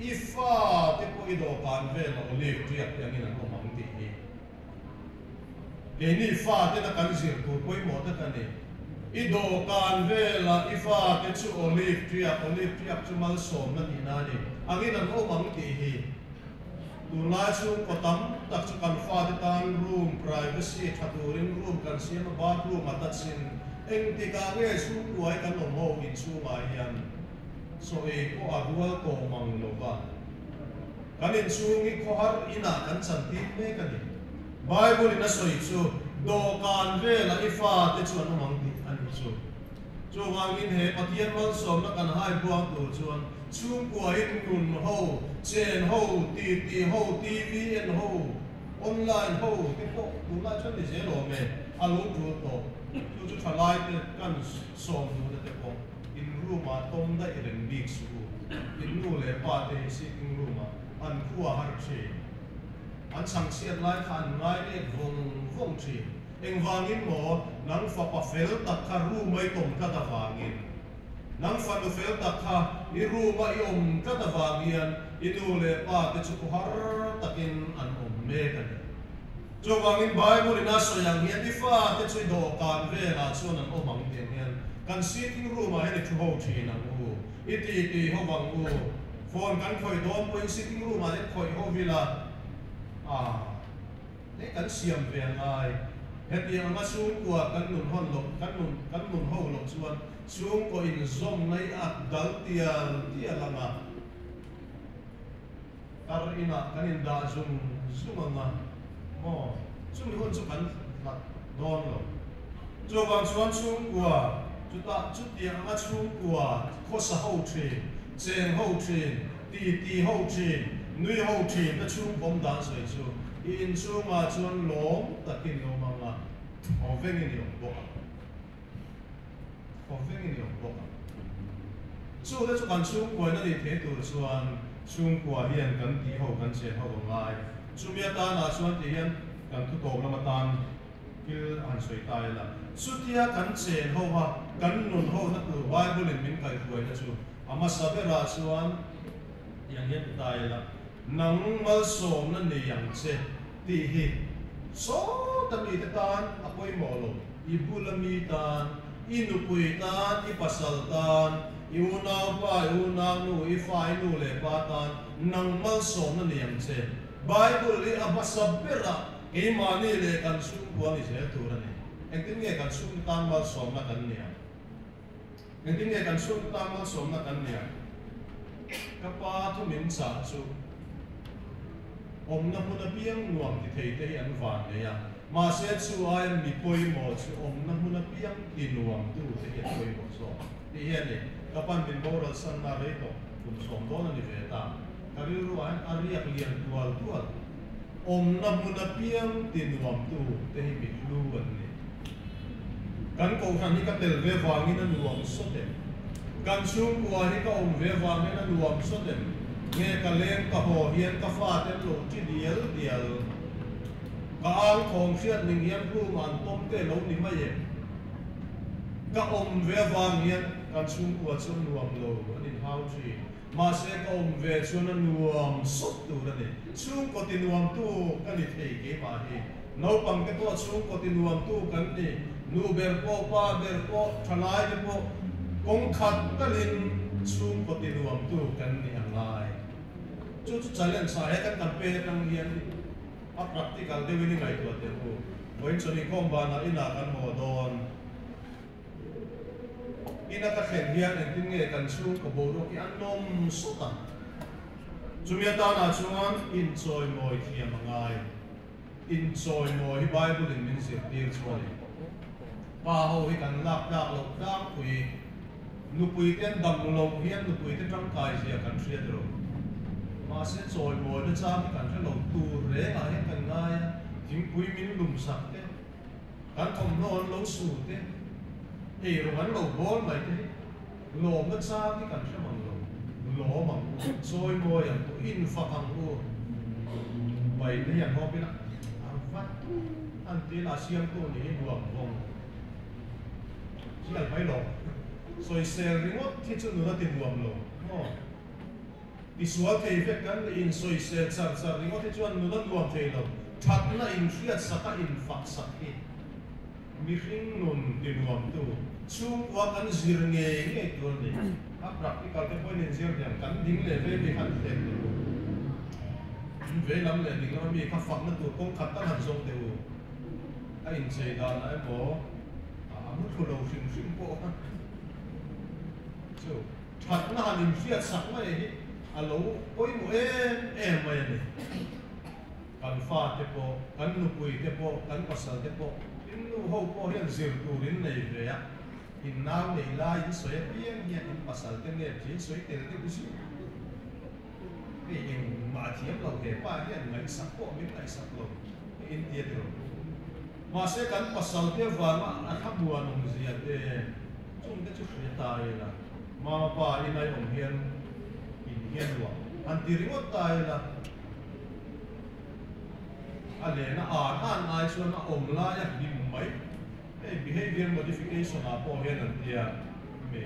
i fa te pawh i dawhkan vel a olive ṭiak te angin an awm ang tih hi. Keini fate na kan zir tur pawimawh tak a ni. I dawhkan velah i fate chu olive triak, olive triak chu malsawmna tihna a ni, angin an awm ang tih hi. Tunlai chhungkaw tam tak chu kan fate tan room privacy tha turin room kan siam a, bathroom a tachin engtikah nge chhungkuai kan awm ho inchhungah hian sawi pawh a rual tawh mang lo va. Kan inchhung hi khawhar inah kan chantir mek a ni. Bible in a sawi chu dawhkan velah i fate chu an awm ang tih a nih chu. Chuvangin he Pathian malsawmna kan hai buang tur chuan chhungkuain nun ho, chen ho, titi ho, TV en ho, online ho te pawh tunlai chuan ni zel awm e, a lo tul tawh. Chu chu thalai te kan sawm duhna te pawh. In room ah tawm daih reng bik suh u. In nu leh pa te hi sitting room ah an khua har thin. An chhangchhiat lai kha an ngai let vawng vawng thin. Engvangin maw nang fapa fel tak kha room a i tawm tlat avangin, nang fanu fel tak kha i room a i awm tlat avang hian i nu leh pa te chu khawhar takin an awm mek a ni. Chuvangin Bible in a sawi ang hian i fate chu i dawhkan velah chuan an awm ang tih ang hian kan sitting room ah hian i thu ho thin ang u, i ti ti ho vang u. Phone kan khawih dawn pawhin sitting room ah hian khawih ho vila a. Hei kan siam ve a ngai. Hetiang anga chhungkua kan nun hawn loh, kan nun kan nun ho loh chuan chhungkaw inzawmna hi a dal tial tial ang a. Kar inah kan indah zung zung ang a maw? Chumi hun chu kan hlat dawn lo. Chuvang chuan chhungkua chutah chutiang anga chhungkua khawsa ho thin, cheng ho thin, Ti ti ho thin, nui ho thin ka chhungkawm dan sawi chu i inchhungah chuan lawm takin i awm ang a, haw vengin i awm bawk ang. Haw vengin i awm bawk ang. Chu te chu kan chhungkuain a nih thei tur chuan chhungkua hian kan tih ho kan chen ho a ngai. Chumi atanah chuan ti hian kan thutawp lam atan thil a han sawi ta ila. Chutia kan chen ho a, kan nun ho na tur Bible in min kaihhruaina chu A hmasa berah chuan tiang hian ti ta ila, Nang malsawmna nei ang che tih hi sawta mite tan a pawimawh lo, i bula mi tan, i nupui tan, i pasal tan, i unaupa, i unaunu, i fa, i nu leh pa tan nang malsawmna nei ang che. Bible hi a hmasa berah keimahni leh kan chhungkua ni zel tur a ni. Engtin nge kan chhungte tan malsawmna kan nih ang? Engtin nge kan chhungte tan malsawmna kan nia? Ka pa thu min chah chu awmna hmun apiang nuam ti thei te hi an van nei a, mahse chu aia mi pawimawh chu awmna hmun apiang ti nuamtu te hi an pawimawh zawk tih hi a ni. Ka pan min boral sanna rei tawh kum sawm dawn a ni ve ta. Ka rilru ah hian a riak lian tual tual. Awmna hmun apiang ti nuamtu te hi mi hlu an ni. Kan kohhran hi ka tel ve vangin a nuam sawt em? Kan chhungkua hi ka awm ve vangin a nuam sawt em? Nge ka leng ka haw hian ka fate an lo ṭi dial dial? Ka ang thawm hriat ning hian room ah an pawm te lo ni mai em? Ka awm ve vang hian kan chhungkua chu a nuam lo an inhau ṭhin. Mahse ka awm ve chuan a nuam sawt tur a ni. Chhungkaw ti nuamtu ka ni thei keimah hi. Naupang te pawh chhungkaw ti nuamtu kan ni. Nu ber pawh, pa ber pawh, thalai te pawh kawng khat talin chhungkaw ti nuamtu kan ni a ngai. Chu chu challenge ah he kan campaign atang hian a practical deuhin i ngaihtuah teh u. Vawiin chawhni khawm banah inah kan haw dawn. Ina ka thlen hian engtin nge kan chhungkaw boruak hi a nawm sawt ang? Chumi atanah chuan inchawimawi thiam a ngai. Inchawimawi hi Bible-in min zirtir chu a ni. Pa ho hi kan lak tlak loh tlangpui. Nupui te an dam loh hian nupui te tangkai zia kan hriat lo. Mahse chawimawina chang hi kan hre lo tur rengah hian kan ngai a, thingpui min lum sak te, Kan thawmhnaw an lo su te, eirawng an lo bawl mai te hi lawmna chang hi kan hre mang lo. Lawm ang u, chawimawi ang u, infak ang u. Pai te hi an hawp ila, a vat an ti ila a siamtu nih hi nuam vawng chial mai lo. Sawisel ringawt hi chu nuna ti nuam lo maw? Tisual thei vek kan nih insawisel char char ringawt hi chuan nun a nuam thei lo. Thatna inhriatsak a infaksak hi mihring nun tinuamtu chhungkua kan zir ngei ngei tur a ni. A practical te pawhin inzir hniam kan ding leh vei mi khan thlek teh u. Vei lam leh ding lama mi kha fakna tur kawng khat tak han zawng teh u. A inchei danah emaw a muthlu lo hrim hrim pawh kha chu. Thatna han inhriat sak mai hi a lo pawimawh em em mai a ni. Kan fate pawh, kan nupui te pawh, kan pasal te pawh, in nu ho pawh hian zir tur in nei ve a, in nau nei lai in sawi apiang hian in pasal te nep chi in sawi tel deuh zir. Hei engmah a thiam lo he pa hian ngaihsak pawh min ngaihsak lo hei in tia tiraw. Mahse kan pasal te vanga a thlamuan awm zia te chung te chu hria ta ila, mama pa in ai awm hian in hian luah han ti ringawt ta ila, a lehna an an ai chuan a awm lai a hlim mai. Hei behavior modification ah pawh hian an tia hemi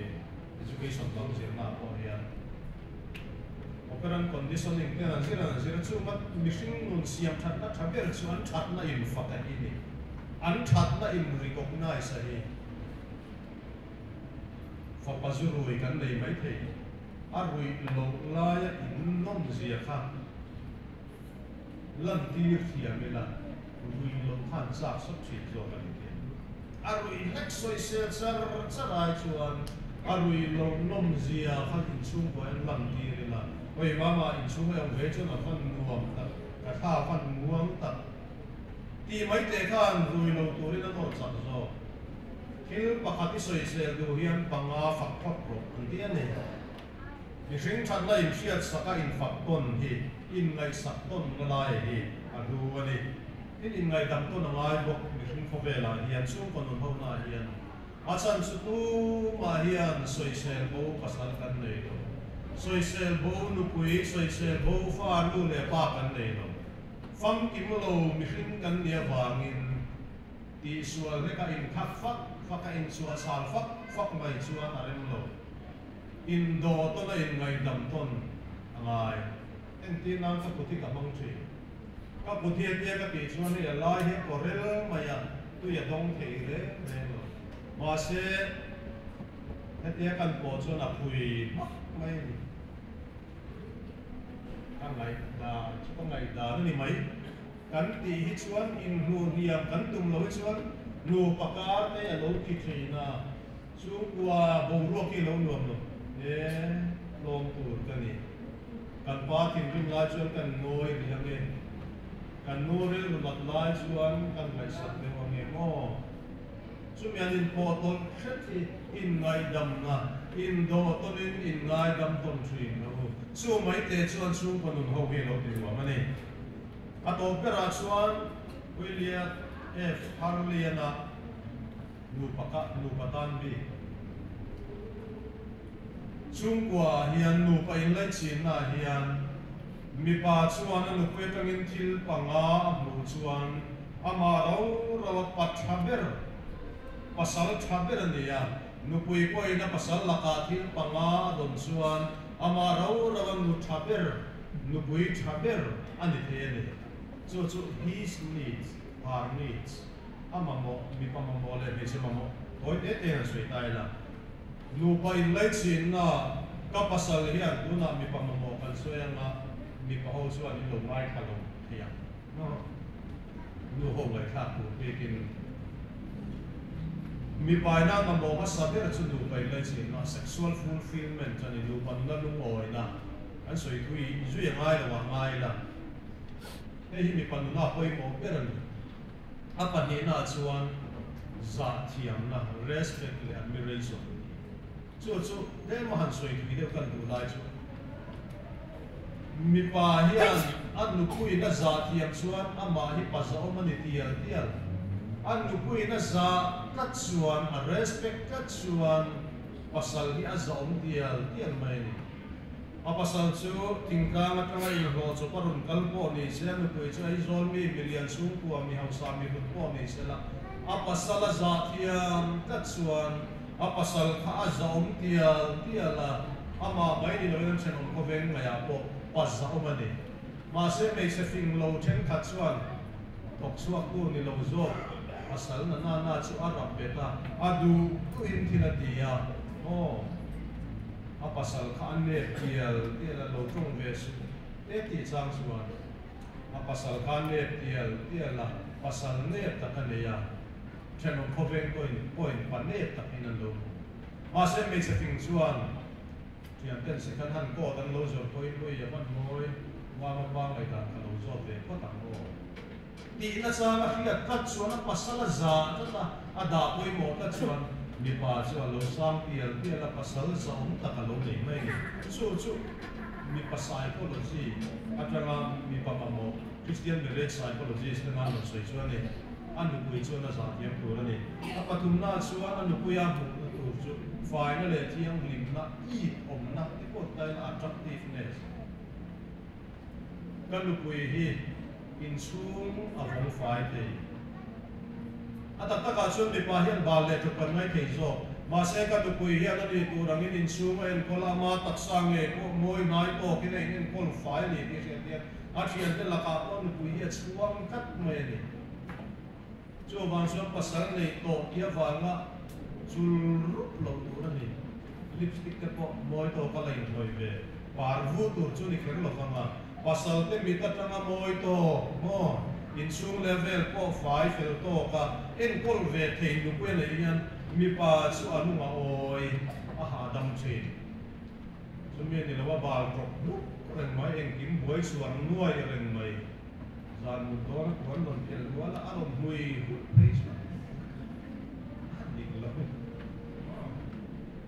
education lam zirna ah pawh hian operant conditioning te an zir an zir a, chunga mihring nun siam thatna tha ber chu an thatna in fak a hi ni, an thatna in recognize a hi. Fapa zu rui kan nei mai thei, a ruih loh laia in nawm zia kha lantir thiam ila. Rui loh khan chak sawt thin zawk a ni tih. A rui hlek sawisel char char ai chuan a rui loh nawm zia khan inchhungkua en lang tir ila, Oi mama, inchhung a awm ve chuan a van nuam tak, ka thla a van muang tak tih mai teh khan rui lo turin a nawr chak zawk. Thil pakhat i sawisel duh hian panga fak phawt rawh an ti a ni. Mihring thatna inhriat saka infak tawn hi inngaihsak tawnna lai hi a hlu a ni. Tin, inngaihdam tawn a ngai bawk mihring khawvelah hian chhungkaw nun honaah hian a chan chu tumah hian sawisel bo pasal kan nei lo, sawisel bo nupui, sawisel bo fa nu leh pa kan nei lo. Famkim lo mihring kan nih avangin tihsual hleka inkhak fak fak a inchhuahchhal fak fak mai chuan a rem lo. Indo tawn a inngaihdam tawn a ngai. Engtin nan ka kut hi ka hmang thin. Ka kut hi hetia ka tih chuan hei a lai hi a kaw rel mai a, tui a dawng thei reng reng lo. Mahse, hetia kan pawh chuan a phui hmak mai a ni. Ka ngaihdan chu ka ngaihdan a ni mai. Kan tih hi chuan inhnuhniam kan tum lo hi chuan nupa kar te a lo thi thin a. Chhungkua boruak hi lo nuam lo e, tlawm tur ka ni. Kan pa thinrim lai chuan kan ngawi rih ange, kan nu rilru nat lai chuan kan ngaihsak deuh ange maw? Chumi an inpawh tawlh hret hi inngaihdamna, indawh tawnin inngaidam tawn thin lo u. Chu mai te chuan chhungkua nun ho hi a lo ti nuam a ni. A tawp berah chuan William F. Harley-ana Nupa ka nupa tan bik. Chhungkua ah hian nupa inlaichinna ah hian mipa chuan a nupui atangin thil panga a hmuh chuan amah ro ro a pa tha ber, pasal tha ber a ni a, nupui pawhin a pasal lakah thil panga a dawn chuan amah ro ro a nu tha ber, nupui tha ber a ni thei a ni. Chu chu his needs, her needs. A mamawh, mipa mamawh leh hmeichhe mamawh tawi te te han sawi ta ila. Nupa inlaichinna ka pasal hian tunah mipa mamawh kan sawi anga mipa ho chuan in lo ngaithla lo thei ang. Nu ho ngaihthlak tur bikin mipa ina mamawh hmasa ber chu nupa inlaichinna, sexual fulfilment, a ni. Nupa nuna lungawina kan sawi thui zui a ngai lo ah ngai ila. Hei hi mipa nuna pawimawh ber a ni. A pahnihnaah chuan zahthiamna, respect leh admiration, chu chu tlema han sawi thui deuh kan duh lai chu mipa hian a nupuiin a zahthiam chuan amah hi pa zahawm a ni tial tial. A nupuiin a zah tlat chuan, a respect tlat chuan pasal hi a zahawm tial tial mai a ni. A pasal chu thingtlang atanga inhlawh chawp a rawn kal pawh ni se, a nupui chu Aizawl mi, milian chhungkua, mi hausa, mi hlut pawh ni se la, a pasal a zah thiam tlat chuan a pasal kha a zahawm tial tial a, amah mai ni loin an thenawm khawveng ngaiah pawh pa zahawm a ni. Mahse hmeichhe fing lo thenkhat chuan thawk chhuaktu ni lo zawk pasal na na na chu a rap bet a, a duh duhin thil a ti a, aw. A pasal kha a nep tial tial a lo tawng ve suh te tih chang chuan a pasal kha a nep tial tial a, pasal nep tak a nei a, thenawm khawveng pawhin pawhin pa nep takin an lo hmu. Mahse hmeichhe fing chuan thianten sikhan han coat an lo zawrh pawhin ui a hman mawi mama pa ngaihdan ka lo zawt ve phawt ang aw tih nachang a hriat tlat chuan a pasal a zah tlat a, a dah pawimawh tlat chuan mipa chu a lo sang tial tial a, pasal zahawm tak a lo nei mai a ni. Chu chu mipa psychology atanga mipa mamawh Christian marriage psychologist te nan rawn sawi chu a ni. A nupui chuan a zah thiam tur a ni. A pathumna chuan a nupuia hmuhna tur chu faina leh thianghlimna, it awmna te pawh ti ta ila attractiveness. Ka nupui hi inchhung a vawng fai thei. A tak takah chuan mipa hian bal leh ṭawp kan ngai thei zawk. Mahse ka nupui hian a ni tur angin inchhung a enkawl a, ama taksa ngei pawh mawi hnai tawkin a inenkawl fai a ni tih a hriat hian a ṭhiante lakah pawh nupui hi a chhuang tlat mai a ni. Chuvang chuan pasal nei tawh tih avanga chul rup loh tur a ni. Lipstick te pawh mawi tawk a la inhnawih ve. Par vu tur chu ni kher lo vang a, pasal te mit atanga mawi tawk maw? Inchhung leh vel pawh fai fel tawk a, enkawl ve thei nupui a neih hian mipa chu a lung a awi, a hahdam thin. Chumi a ni lo a bal tawp hluk reng mai, engkim buai chhuar nuai reng mai. Zan mut dawn a puan rawn phelh rual a, a rawn hmui hulh phei chuan a dik lo.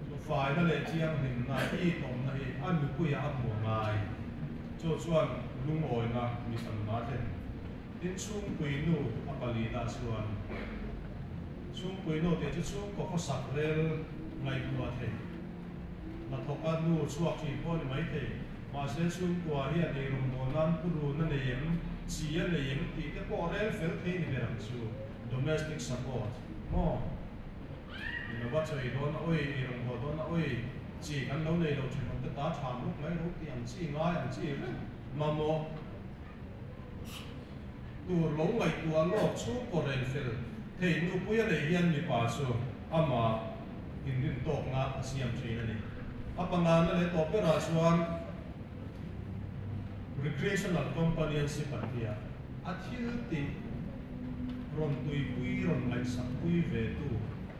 Chu faina leh thianghlimna i tawmna hi a nupuiah a hmu ngai. Chu chuan lungawina mi tam a thlen. Tin, chhungpui nu a palina chuan chhungpui nu tih chu chhungkaw khawsak rel ngaihtuah thei. Hnathawka nu chhuak thin pawh a ni maithei. Mahse, chhungkua hian eirawngbawl nan pu run a nei em, chi a nei em tih te pawh rel fel thei ni ber ang chu. Domestic support maw? Innova chawi dawn a awi, eirawngbawl dawn a awi, chi kan lo nei lo thenawm te ta tham luk mai ro tih ang chi ngai ang chi reng mamawh tur lo ngaihtuah lawk chhungkaw rel fel thei nupui a neih hian mipa chu amah inrintawkna a siam thin a ni. A pangana leh tawp berah chuan recreational companionship an ti a, a thil tih rawn tuipui rawn ngaihsakpui ve tu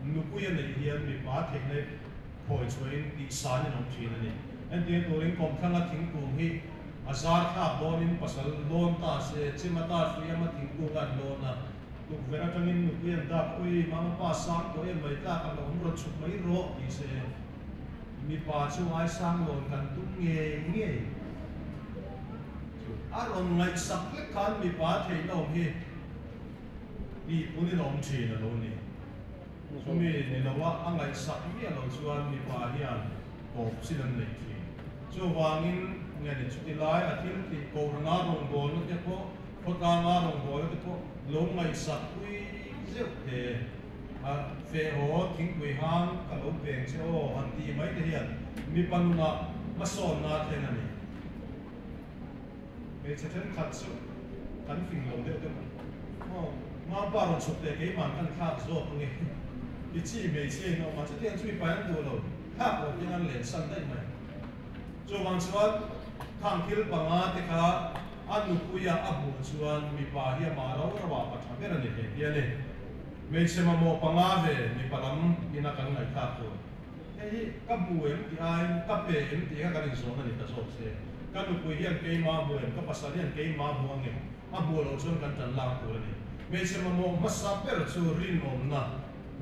nupui a neih hian mipa theihna khawi chhuahin tihsan in awm thin a ni. Entir turin kawmthlanga thingkung hi A zar thlak dawnin pasal lawn ta se, chim ata hriam a thingkung a an lawn a, tukverh atangin nupui an dak, Ui, mama pa sang tawh em mai tlak a hlauhawm rawn chhuk mai rawh, ti se. Mipa chu ngaisang lawn kan tum ngei ngei. Chu a rawn ngaihsak hlek khan mipa theihna awm hi tih punin a awm thin a lo ni. Chumi ni loa a ngaihsak miah lo chuan mipa hian tawp chin an nei thin. Chuvangin nge ni chuti lai a thil tih kohrana rawngbawlna te pawh, khawtlanga rawngbawlna te pawh lo ngaihsak pui zeuh te, a feh haw thingpui hang ka lo peng che aw han tih mai te hian mipa nunah hmasawnna a thleng a ni. Hmeichhe thenkhat chu kan fing lo deuh deuh a, aw mapa rawn chhuk teh keimah kan thlak zawk ange ti chi hmeichhia in a awm a, chutiang chu mipa an duh lo, thlak lo ten an len san daih mai. Chuvang chuan khang thil panga te kha a nupuia a hmuh chuan mipa hi amah ro ro ah pa tha ber a ni thei ti a ni. Hmeichhe mamawh panga ve mipa lam ina kan ngaihthlak tur. Hei hi ka hmu em tih aiin ka pe em tih kha kan inzawn a ni ta zawk se. Ka nupui hian keimah a hmu em, ka pasal hian keimah a hmu ang em? A hmuh loh chuan kan tan lak tur a ni. Hmeichhe mamawh hmasa ber chu rinawmna,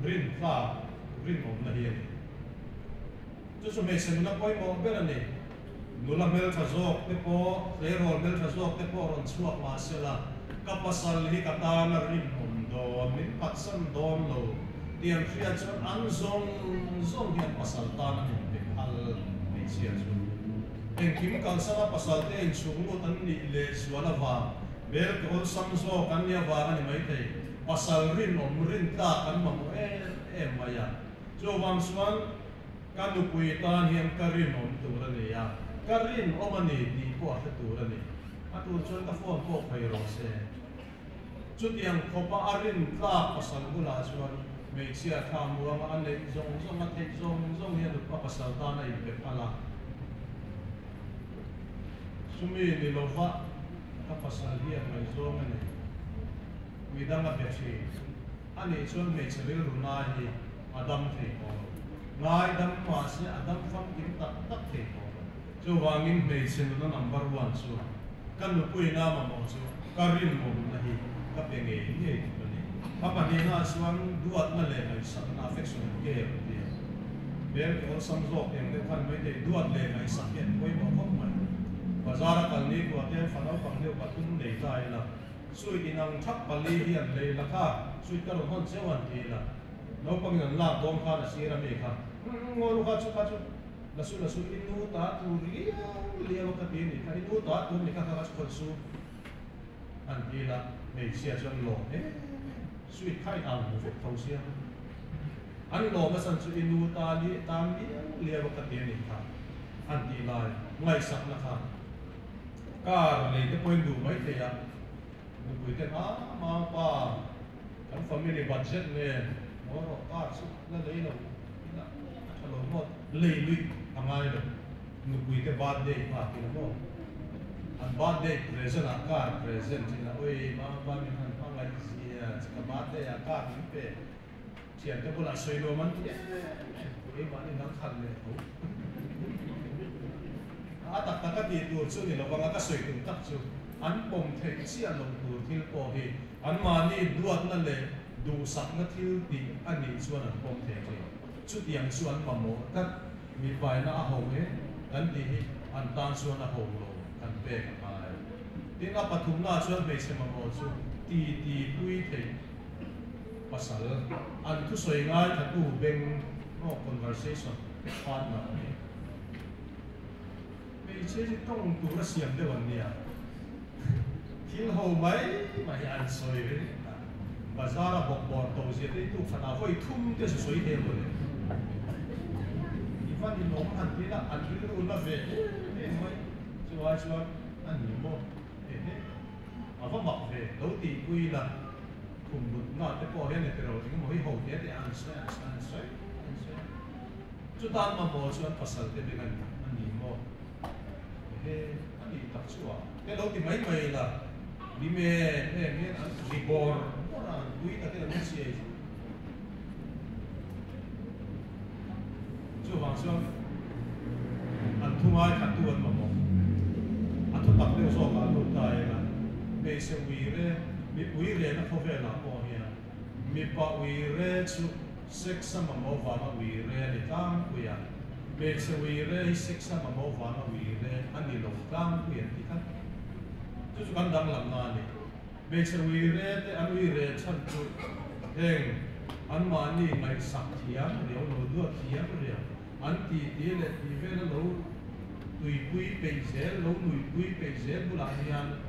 rintlak rinawmna hi a ni. Chu chu hmeichhe nuna pawimawh ber a ni. Nula hmeltha zawk te pawh, tleirawl hmeltha zawk te pawh rawn chhuak mah sela, ka pasal hi ka tan a rinawm dawn, min phatsan dawn lo tih an hriat chuan an zawng zawng hian pasal tan an inpe phal hmeichhia chu. Engkim kalsana pasal te inchhung lut an nih leh zual avang, bel ke awlsam zawk an nih avang a ni maithei, pasal rinawm rintlak an mamawh em em mai a. Chuvang chuan. Ka nupui tan hian ka rinawm tur a ni a, ka rinawm a ni tih pawh a hre tur a ni. A tur chuan ka phone pawh phei rawh se. Chutiang khawpa a rin tlak pasal bulah chuan hmeichhia thla muanga a neih zawng zawng a theih zawng zawng hian a pasal tan a inpe phal a. Chumi ni lova ka pasal hian ngaihzawng a nei. Midang a be thin. A nih chuan hmeichhe rilru nai hi a dam thei tawh lo. Ngai dam mahse a dam famkim tak tak thei tawh lo. Chuvangin hmeichhe nuna number one chu ka nupuina mamawh chu ka rinawmna hi ka pe ngei ngei tur a ni. A pahnihnaah chuan duatna leh ngaihsakna, affection and care, an ti a. Hmel ke awlsam zawk eng deuh khan maithei duat leh ngaihsak hi an pawimawh khawp mai. Bazar a kal ni kuah te hian fa naupang deuh pathum nei ta ila. Suit inang thap pali hi an lei la kha, suit ka rawn hawn cheu an ti la. Naupangin an lak dawn khan a sir a mi kha, Umm ngaw lu kha chu kha chu la su la su, i nu ta tur liau liau a ka ti a nih kha, i nu ta tur ni kha kha kha chu khawn su an ti la, hmeichhia chu an lawm em em, suit kha in ang vek tho sia. An lawm a chan chu i nu ta li tan liau liau a ka ti a nih kha an tih lai ngaihsakna kha. Car lei te pawhin duh mai thei a, nupui ten a ma pa kan family budget nen maw rawh car chu la lei lo ila a tha lo ngawt, lei luih a ngai lo, nupui te birthday nghak ila maw. An birthday present ah car present thin a, ui mama min han hmangaih zia che ka birthday ah car min pe thian te bulah sawi nuam an ti em em, keimahni dang khalh leh tho. A tak tak a tih tur chu ni lovang a, ka sawi tum tak chu an pawm theih chiah lo tur thil pawh hi anmahni duatna leh duhsakna thil tih a nih chuan an pawm thei thin. Chutiang chu an mamawh tlat. Mipaina a ho e kan tih hi an tan chuan a ho lo kan pek a ngai. Tin, a pathumnaah chuan hmeichhe mamawh chu ti ti pui theih pasal an thusawi ngaithatu beng maw conversation partner a ni. Hmeichhia chu tawng tur a siam deuh an nia. Thil ho mai mai an sawi ringawt a. Bazar a bawk bawr to zia te hi tu khatah vawi thum te chu sawi thei maw le. I van in awm han ti la, an rilru na ve em em mai. Chu ai chuan a ni maw? Ehe, a va mak ve, lo tihpui la. Khum mutna te pawh hian ni tiro engemaw hi ho te te an sawi an sawi an sawi an sawi a. Chutan mamawh chuan pasal te beng a ni a ni maw? Ehe, a nih tak chu a. Te lo ti mai mai la, ni em em hian an ri bawr bawr a, an pui takin an chiai chu. Chuvang chuan an thu ngai khat tu an mamawh. A thu tak deuh zawkah a lut ta eng a, hmeichhe uire, mipui rehna khawvelah pawh hian mipa uire chu sex a mamawh vanga uire a ni tlangpui a, hmeichhe uire hi sex a mamawh vanga uire a ni lo tlangpui an ti tlat. Chu chu kan danglamna a ni. Hmeichhe uire te an uire chhan chu heng anmahni ngaihsak thiam riau lo duat thiam riau, an titi leh tih vela lo tuipui peih zel, lo nuihpui peih zel bulah hian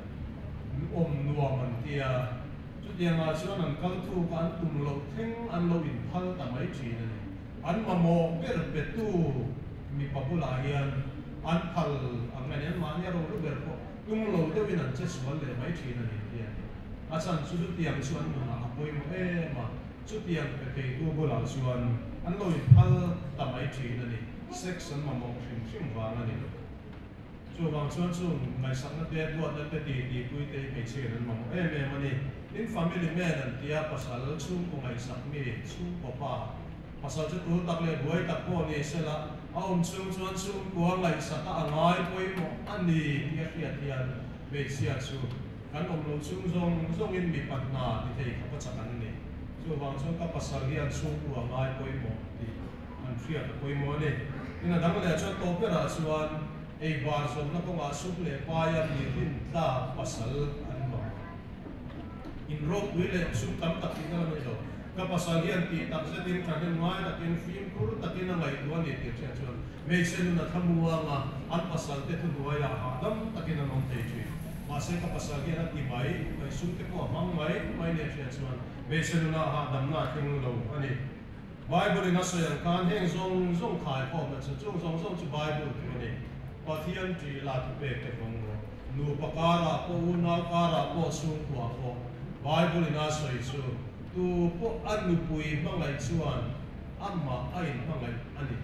awm nuam an ti a. Chutiangah chuan an kal thuk a, an tum loh thleng an lo inphal ta mai thin a ni. An mamawh ber petu mipa bulah hian an phal ang a ni, anmahni a rohlu ber pawh tum lo deuhin an che sual leh mai thin a ni tih a ni. A chhan chu chutiang chu an nunah a pawimawh em a, chutiang pe theitu bulah chuan an lo inphal ta mai thin a ni. Sex an mamawh hrim hrim vang a ni lo. Chuvang chuan chung ngaihsakna te, duatna te ti ti pui te hi hmeichhiain an mamawh em em a ni. Tin, family man an tia pasal chhungkaw ngaihsak mi, chhungkaw pa, pasal chu tul tak leh buai tak pawh ni sela, a awm chhung chuan chhungkua ngaihsaka a ngai pawimawh a ni tih a hriat hian hmeichhia chu kan awm lo chhung zawng zawngin mipa hna ti thei khawpa chak an ni. Chuvang chuan ka pasal hian chhungkua ngai pawimawh tih an hriat a pawimawh a ni. Tin, a dang leh chuan tawp berah chuan ei bar zawmna kawngah sum leh paia mi rintlak pasal an mamawh. Inropui leh sum tam tak tihna la nei lo. Ka pasal hian tih tak zetin thahnem ngai takin fimkhur takin a ngaihtuah a ni tih hriat chuan hmeichhe nun a thlamuang a, an pasal te thuhnuaiah hahdam takin an awm thei thin. Mahse ka pasal hian a ti mai mai, sum te pawh a hmang mai mai nia hriat chuan hmeichhe nunah hahdamna a thleng lo a ni. Bible-in a sawi ang khan heng zawng zawng khaikhawmna chu chung zawng zawng chu Bible thu a ni. Pathian ṭih la thupek te vawng rawh. Nupa karah pawh, unau karah pawh, chhungkua pawh Bible-in a sawi chu tu pawh a nupui hmangaih chuan amah a inhmangaih a ni.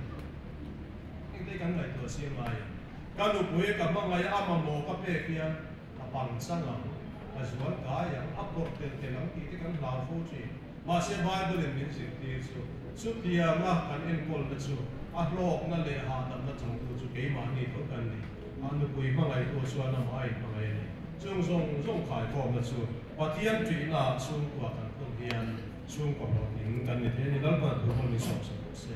Engte kan ngaihtuah chiang ngai em? Ka nupui ka hmangaih a mamawh ka pek hian a pangchang ang, a zual kai ang, a pawrh tel tel ang tih te kan hlau fo ṭhin. Mahse Bible-in min zirtir chu chutianga kan enkawlna chu a hlawkna leh hahdamna changtu chu keimahni tho kan ni. A nupui hmangaihtu chuan amah a inhmangaih a ni. Chung zawng zawng khaikhawmna chu Pathian ṭihnaah chhungkua kan phun hian chhungkaw hlawhtling kan ni thei a ni. Lalpan a thu hmang min sawmsak rawh se.